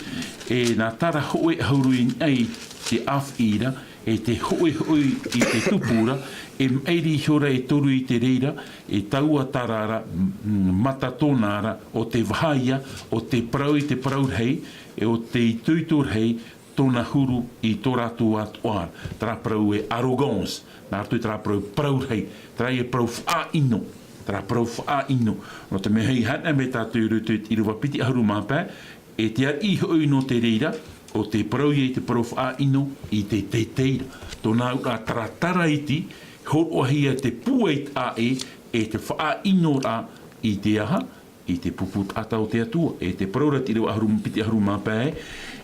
e nā tara hōʻē ʻahuru i niʻa i te ʻāfiʻi ra, e te hōʻē hoʻi i te tupu ra, e maʻiri iho ra e toru i te reira, e taua tara ra, m-, mata tōna ra, ʻo te vaha ïa, ʻo te parau i te parau rahi, e ʻo te itoito rahi, tōna huru i tō rātou atoʻa ra. Terā parau e arrogance, nā roto i terā parau parau rahi, terā e parau faʻaʻino, terā parau faʻaʻino. Nō te mea hei haere mai tātou i roto i te ʻīrava piti ʻahuru mā pae, e te ariʻi hoʻi nō te reira, ʻo te parau ïa i te parau faʻaʻino i te teitei ra. Tōna auraʻa taratara iti, hōroʻahia te pūai taʻa ʻē, e te faʻaʻinoraʻa i te aha, i te pupu taʻata o te Atua, e te parau ra te ʻīrava ʻahuru, piti ʻahuru mā pae,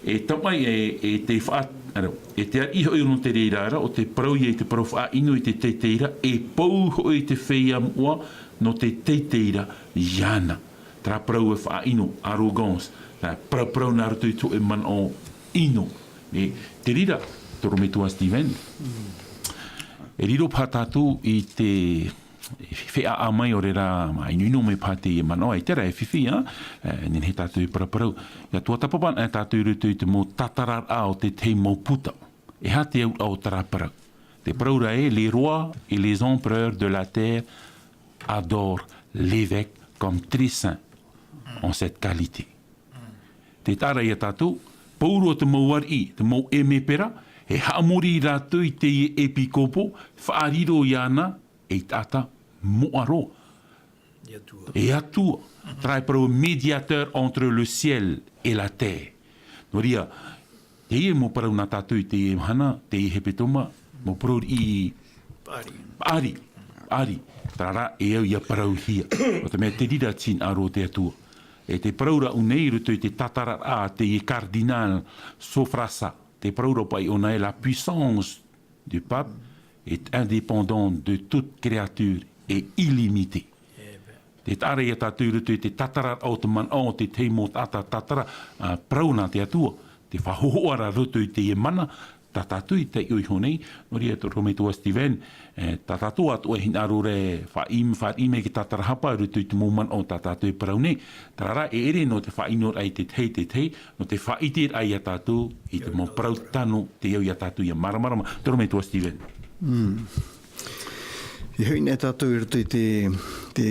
e tamaʻi e, e te faʻa-, ara, e te ariʻi hoʻi nō te reira ra, ʻo te parau ïa i te parau faʻaʻino i te teitei ra, e pou hoʻi te feiā moʻa nō te teitei ra iāna. Terā parau e faʻaʻino, arrogance, terā paraparau nā roto i te hōʻē manaʻo ʻino. E, te reira, te ʻorometua Steven. E riro paha tātou i te feʻaʻa mai o reira, mā ʻinoʻino mai paha teie manaʻo, ʻaita rā e fifi, ā, e, nehenehe tātou e paraparau. ʻIa tuatāpapa anaʻe tātou i roto i te mau tātararaʻa o te tahi mau puta. E aha te auraʻa o terā parau? Te parau ra ē, les rois et les empereurs de la terre adorent l'évêque comme très saint en cette qualité. Tē taʻa ra ia tātou, pauroa te mau ariʻi, te mau ʻēmepera, e haʻamori rātou i teie ʻepikōpo, faʻariro iāna ei taʻata moʻa roa. E Atua. E Atua. Terā e parau médiateur entre le ciel et la terre. Nō reira, teie mau parau nā tātou i teie mahana, teie hepetoma, mau parau riʻi paʻari. Paʻari. Paʻari. Terā rā, e au ʻia parauhia. Nō te mea te reira te hinaʻaro o te Atua. E te parau ra ʻō nei i roto i te tātararaʻa a teie Cardinal Sophrassa. Te parau ra paʻi ʻōna ē, la puissance du pape est indépendante de toute créature et illimitée. Tē taʻa ra ia tātou i roto i te tātararaʻa o te manaʻo o te tahi mau taʻata tātara, ā, parau nā te Atua, te faʻahōhoʻa ra roto i teie mana, tā tātou i taiʻo iho nei, nō reira te ʻorometua Steven, e, tā tātou atoʻa e hinaʻaro ra e faʻaʻim-, faʻariʻi mai i te tātarahapa i roto i te mau manaʻo tā tātou e parau nei, terā rā, e ʻere nō te faʻaʻinoraʻa i te tahi, te tahi, nō te faʻaʻiteraʻa ia tātou i te mau parau tano, tei au ia tātou ʻia māramarama, te ʻorometua Steven. Mm. E hoʻi anaʻe tātou i roto i te, te,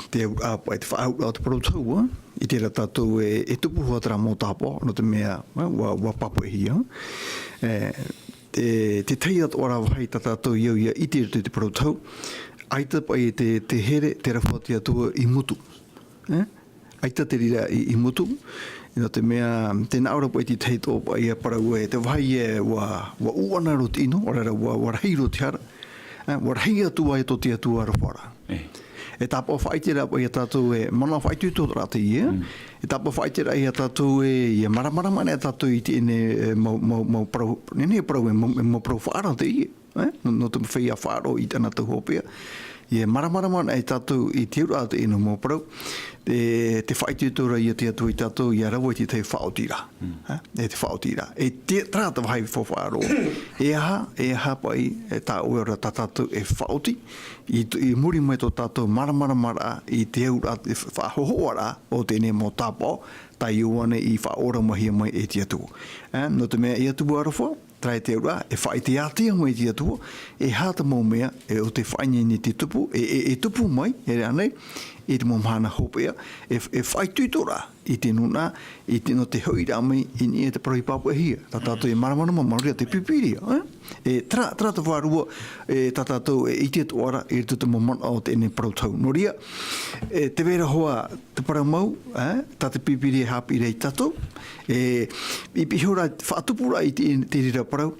te auraʻa, i te faʻaauraʻa o te parau tohu, ā, i terā tātou e, e tupu hua terā mau tāpaʻo, nō te mea, ā, ʻua, ʻua pāpaʻihia. E, te, te tahi atoʻa rā vāhi tā tātou i au ʻia ʻite i roto i te parau tohu, ʻaita paʻi te, te here, te aroha o te Atua i Mutu. E? ʻAita te reira i, i Mutu, nō te mea, tē nā ʻō ra paʻi te tahi atoʻa paʻi ʻia parau ē, te vāhi ē, ʻua, ʻua ʻuʻana roa te ʻino, ʻaore rā ʻua, ʻua rahi roa te hara, e, ʻua rahi atu ai tō te Atua aroha ra. E. E tāpaʻo faʻaʻiteraʻa paʻi ia tātou e, manaʻo faʻaitoitoraʻa teie, e tāpaʻo faʻaʻiteraʻa ia tātou e, ʻia māramarama anaʻe tātou i teie nei, e, mau, mau, mau parau, nehenehe parau e, mau, mau parau faʻaara teie. E, nō, nō te feiā faʻaroʻo i tāna tau hopeʻa. ʻIa māramarama anaʻe tātou i te auraʻa o teie mau parau, e, te faʻaitoito ra ia te Atua ia tātou ʻia rave i te tahi faʻaotiraʻa. Mm. E, e te faʻaotiraʻa. E te, terā te vāhi faʻaroʻo. E aha, e aha paʻi, e tā ʻoe ora tā tātou e faʻaoti, i, i muri mai tō tātou māramaramaraʻa i te auraʻa, te faʻahōhoʻaraʻa o teie mau tāpaʻo, tā Ioane i faʻaʻoramahia mai e te Atua. E, nō te mea e Atua aroha, Terā te auraʻa, e faʻaʻite atu mai te Atua, e aha te mau mea, e ʻo tē faʻaineine i te tupu, e, e, e tupu mai, e rā nei, i te mau mahana hopeʻa, e, e faʻaitoitoraʻa i te nūnaʻa, i te, nō te hoʻiraʻa mai i niʻa i te parau i pāpaʻihia. Tā tātou e māramarama, maori ā te Pīpīria, e? E, terā, terā te vārua, e, tā tātou e ʻite atoʻa ra, i roto i te mau manaʻo o teie nei parau tohu. Nō reira, e, tē vai ra hoʻi te parau mau, e, tā te Pīpīria e haʻapiʻi ra ia tātou, e, i pihaʻi ra, faʻatupu ra i te, te reira parau,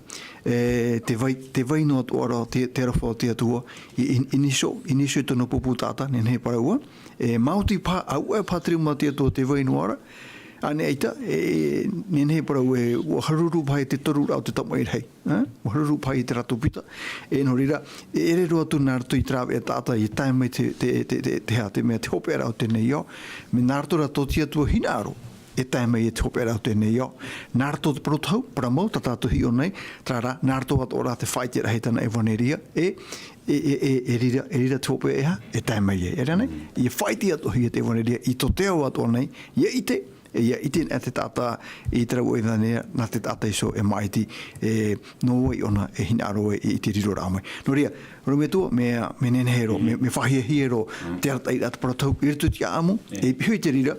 e, tē vai, tē vai noa atoʻa ra te, te aroha o te Atua, i, i, i niʻa iho, i niʻa iho i tōna pupu taʻata, nehenehe e parau ā, e, maoti paha, ʻaore paha te rima o te Atua tē vai noa ra, ānei ʻaita, e, nehenehe e parau ē, ʻua haruru paha i te toruraʻa o te tamaʻi rahi, e? ʻUa haruru paha i te rātou pita, e, nō reira, e ʻere roa atu nā roto i te rāveʻa taʻata, e tae mai te, te, te, te, te, te mea te hopeʻaraʻa o teie nei ao, mea nā roto rā tō te Atua hinaʻaro, e tae mai i te hopeʻaraʻa o teie nei ao. Nā roto te parau tohu, parau mau, tā tātou e hiʻo nei, terā rā, nā roto atoʻa rā te faʻaʻiteraʻa i tāna ʻevaneria, e, e, e, e, e reira, e reira te hopeʻa e aha, e tae mai ai. E rā nei, ʻia faʻaʻite atoʻahia te ʻevaneria, i tō te ao atoʻa nei, ʻia ʻite, e ʻia ʻite na te taʻata i terā ʻevaneria, nā te taʻata iho e maʻiti, e, nō vai ʻōna e hinaʻaro ai i te riroraʻa mai. Nō reira, ʻorometua, mea, mea nehenehe roa, mea, mea faʻahiahia roa, te arataʻiraʻa te parau tohu, i roto i te ʻāʻamu, e pihaʻi i te reira,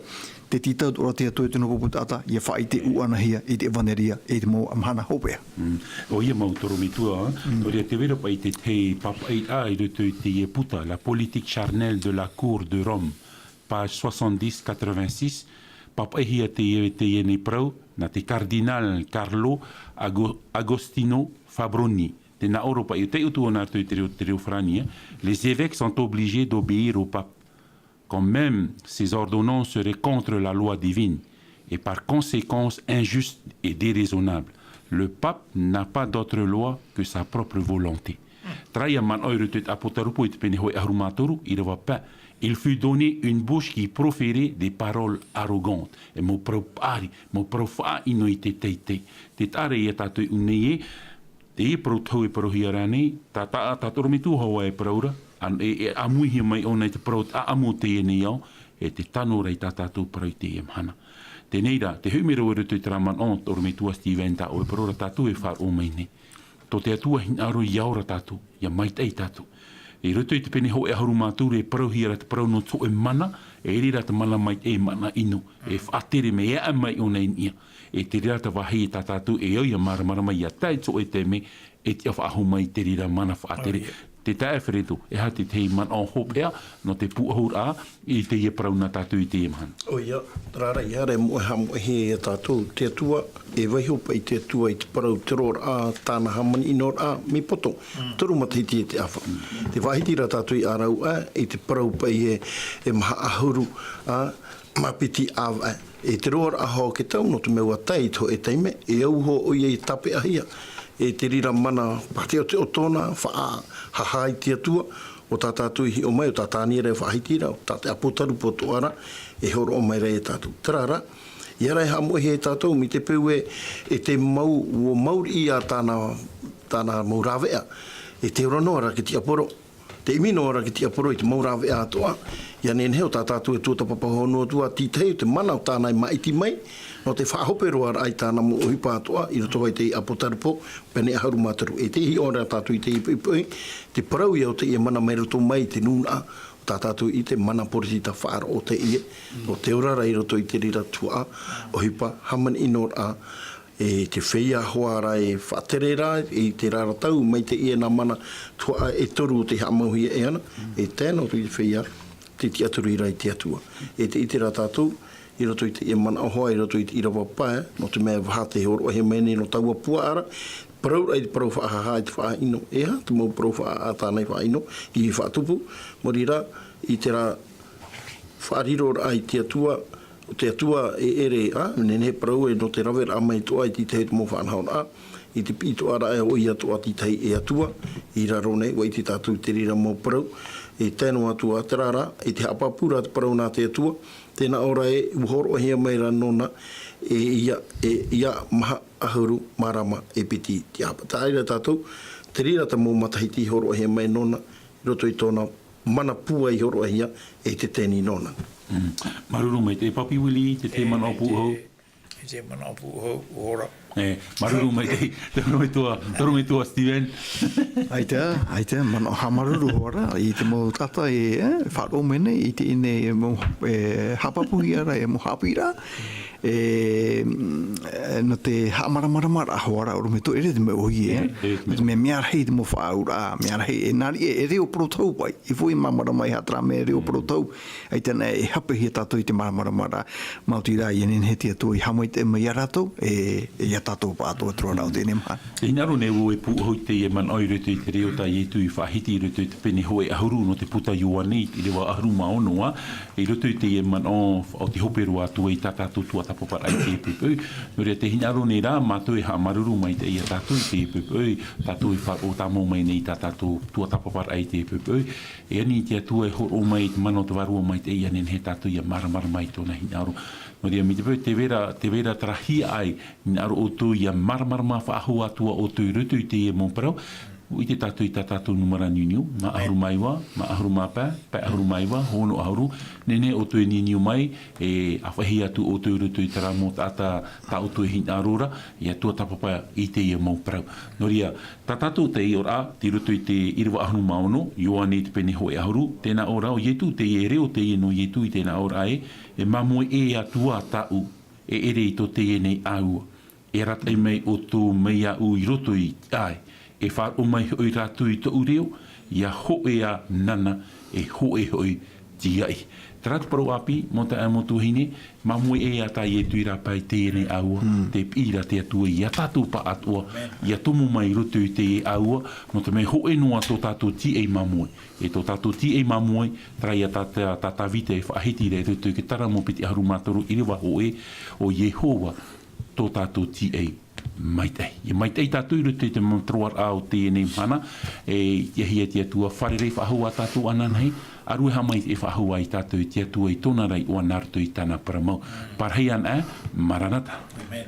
te tītau atoʻa ra te Atua i tōna pupu taʻata, ʻia faʻaʻite ʻuʻanahia i te ʻevaneria, i te mau mahana hopeʻa. Mm. ʻOia mau te ʻorometua, nō reira tē vai ra paʻi te, te pāpaʻiraʻa i roto i teie puta, La politique charnelle de la cour de Rome, page soixante-dix quatre-vingt-six, pāpaʻihia teie, teie nei parau, nā te Cardinal Carlo Ago-, Agostino Fabroni. Tē nā ʻō ra paʻi, ʻo tei ʻutuʻa nā roto i te reo, te reo farāni, e. Les évêques sont obligés d'obéir au pape, quand même ses ordonnances seraient contre la loi divine, et par conséquence injustes et déraisonnables. Le pape n'a pas d'autre loi que sa propre volonté. Terā ia manaʻo i roto i te ʻApotarupo i te pene hōʻē ʻahuru mā toru, ʻīrava pae. Il fut donné une bouche qui proférait des paroles arrogantes. E mau parau paʻari, mau parau faʻaʻino i te teitei. Tē taʻa ra ia tātou i ʻō nei ē, teie parau tohu e parauhia ra nei, tā, tā, tā te ʻorometua hoʻi e parau ra, ā, e, e ʻāmuihia mai ʻōna i te parau, ā, ʻāʻamu o teie nei ao, e tē tano ra i tā tātou parau i teie mahana. Teie rā, te hoʻi mai ra vau i roto i terā manaʻo, te ʻorometua Steven, tā ʻoe e parau ra tātou e faʻaroʻo mai nei. Tō te Atua hinaʻaro ʻia ora tātou, ʻia maitaʻi tātou. I roto i te pene hōʻē ʻahuru mā toru e parauhia ra te parau nō te hōʻē mana, e ʻere rā te mana maitaʻi, mana ʻino, e faʻatere mai, e aʻe mai ʻōna i niʻa. E te reira te vāhi tā tātou e au ʻia māramarama ʻia tae i te hōʻē taime, e tiʻa faʻahou mai te reira mana faʻatere. ʻOia. Tē taea Alfredo, e aha te tahi manaʻo hopeʻa, nō te pūʻohuraʻa, i teie parau nā tātou i teie mahana. ʻOia, terā rā, ʻia haere moʻe-, haʻamoʻehia ia tātou, te Atua, e vaiiho paʻi te Atua i te parau, te roaraʻa, tāna hāmani-ʻino-raʻa, mea poto, toru matahiti e te ʻāfa. Tē faʻahiti ra tātou i ʻĀraʻuaʻe, i te parau paʻi e, e maha ʻahuru, ā, mā piti ʻāvaʻe. E te roaraʻa hoʻi ʻo te tau, nō te mea ʻua tae i te hōʻē taime, e au hoʻi ʻoia i tāpeʻahia. E te reira mana, pāteʻoteʻo tōna, faʻahāhā i te Atua, ʻo tā tātou i hiʻo mai, ʻo tā Taniera e faʻahiti ra, ʻo tā te ʻApotarupo atoʻa ra, e hōroʻa mai ra ia tātou. Terā rā, ʻia haere haʻamoʻehia ia tātou, mai te peu ē, e te mau, ʻua maori ïa tāna, tāna mau rāveʻa, e te ora noa ra ki te tiaporo, te ʻimi noa ra ki te tiaporo i te mau rāveʻa atoʻa, ʻia nehenehe ʻo tā tātou e tuatāpapa hono Atua, tītahi ʻo te mana o tāna e maʻiti mai, nō te faʻahope roa raʻa i tāna mau ʻohipa atoʻa, i roto i te ʻApotarupo, pene ʻahuru mā toru. E tē hiʻo ra tātou i teie poʻipoʻi, te parau ïa o teie mana mai roto mai i te nūnaʻa, tā tātou i te mana poritita faʻaroʻo teie, nō te ora ra i roto i te reira tuhaʻa, ʻohipa, hāmani-ʻino-raʻa, e te feiā hoʻi ra e faʻatere ra, i terā ra tau, mai teie nā mana tuhaʻa e toru o tei haʻamauhia e ana, e tae noa atu i te feiā, tei tiʻaturi ra i te Atua. E tē ʻite ra tātou, i roto i teie manaʻo hoʻi, i roto i te ʻīrava pae, nō te mea e vaha tē hōroʻahia mai nei nō taua puaʻa ra, parau ra i te parau faʻahāhā i te faʻaʻino, e aha te mau parau faʻa-, ʻa tāna i faʻaʻino, i faʻatupu, maori rā, i terā faʻariroraʻa i te Atua, ʻo te Atua e ʻere, ā, nehenehe parau ē nō te raveraʻa mai atoʻa i te tahi o te mau faʻanahoraʻa, i te piʻi atoʻa ra ē ʻoia atoʻa te tahi e Atua, i raro nei, ʻua ʻite tātou i te reira mau parau, e tae noa atu ā terā rā, i te haʻapāpū ra te parau nā te Atua, tē nā ʻō ra ē, ʻua hōroʻahia mai ra nōna, e ʻia, e ʻia maha ʻahuru marama e piti te ʻāvaʻe. Terā rā tātou, te reira te mau matahiti hōroʻahia mai nōna, i roto i tōna mana pūai hōroʻahia e te teni nōna. Mm. Māuruuru maitaʻi, e Papi Willie, te tahi manaʻo pūʻohu. E te, e te manaʻo pūʻohu, ʻua ora, E, māuruuru maitaʻi, te ʻorometua, te ʻorometua Steven. ʻAita, ʻaita, manaʻo haʻamāuruuru hoʻi ra, i te mau taʻata e, e, faʻaroʻo mai nei, i teie nei, e, mau, e, haʻapāpūhia ra, e, mau haʻapiʻiraʻa, e, mm, e, nō te haʻamāramaramaraʻa hoʻi ra, ʻorometua, ʻeʻere te mea ʻōhie, e, E, e, nō te mea mea rahi te mau faʻaauraʻa, mea rahi, e nā reira, e reo parau tau ai, i fou i māramarama i haʻaterā mea e reo parau tau, ʻaita anaʻe e hape hia tātou i te māramarama ra, maoti rā, ʻia nehenehe te Atua e haʻamaitaʻi mai ia rātou, e, e ia tātou pāʻatoʻa atu ra o teie nei mahana. E hinaʻaro nei au e pūʻohu i teie manaʻo i roto i te reo tā Ietu i faʻahiti i roto i te pene hōʻē ʻahuru nō te puta Ioane, i te ʻīrava ʻahuru mā ono, ā, i roto i teie manaʻo o te hope roa atu i tā tātou tuatāpaparaʻa i teie poʻipoʻi. Nō reira, tē hinaʻaro nei rā mātou e haʻamāuruuru maitaʻi ia tātou i teie poʻipoʻi, tātou e faʻaroʻo tāmau mai nei i tā tātou tuatāpaparaʻa i teie poʻipoʻi. E ani te Atua e hōroʻa mai i te mana o te Vārua Maitaʻi ʻia nehenehe tātou ʻia māramarama i tōna hinaʻaro. Nō reira, mai te peu tē vai ra, tē vai ra terā hiaʻai, hinaʻaro ʻoutou ʻia māramarama faʻahou atoʻa ʻoutou i roto i teie mau parau, ʻua ʻite tātou i tā tātou nūmera niuniu, mā ʻahuru mā iva, mā ʻahuru mā pae, pae ʻahuru mā iva, ono ʻahuru, nehenehe ʻoutou e niuniu mai, e ʻāfaʻi atu ʻoutou i roto i terā mau taʻata tā ʻoutou e hinaʻaro ra, ʻia tuatāpapa i teie mau parau. Nō reira, tā tātou taiʻoraʻa, tei roto i te ʻīrava ʻahuru mā ono, Ioane i te pene hōʻē ʻahuru, tē nā ʻō ra ʻo Ietu, teie reo teie nō Ietu i tē nā ʻō ra ē, e māmoe ʻē atu ā tāʻu, e ʻere i tō teie nei ʻāua. E arataʻi mai ʻoutou mai iāʻu i roto i te ʻāʻai, e faʻaroʻo mai hoʻi rātou i tōʻu reo, ʻia hōʻē ā nāna, e hōʻē hoʻi tīaʻi. Terā te parau ʻāpī, mau taeaʻe, mau tuahine, māmoe ʻē ā tā Ietu i rāpae i teie nei ʻāua, tē piʻi ra te Atua ia tātou pāʻatoʻa, ʻia tomo mai i roto i teie ʻāua, nō te mea hōʻē noa tō tātou tīaʻi māmoe. E tō tātou tīaʻi māmoe, terā ia tā, tā, tā Tāvita e faʻahiti ra i roto i te Taramo piti ʻahuru mā toru ʻīrava hōʻē, ʻo Iehova tō tātou tīaʻi maitaʻi. ʻIa maitaʻi tātou i roto i te mau roaraʻa o teie nei mahana, e, ʻia hiʻo te Atua, fārerei faʻahou ā tātou ananahi, ʻārueha mai e faʻahou ā ia tātou i te Atua i tōna ra iʻoa nā roto i tāna parau mau. Parahi anaʻe, Maranata. Amen.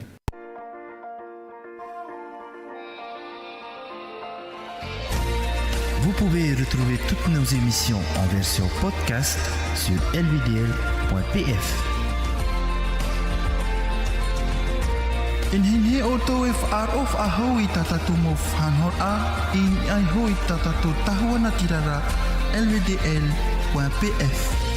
Vous pouvez retrouver toutes nos émissions en version podcast sur L V D L point P F. E nehenehe ʻoutou e faʻaroʻo faʻahou i tā tātou mau faʻanahoraʻa, i niʻa iho i tā tātou tahua natirara, L V D L point P F.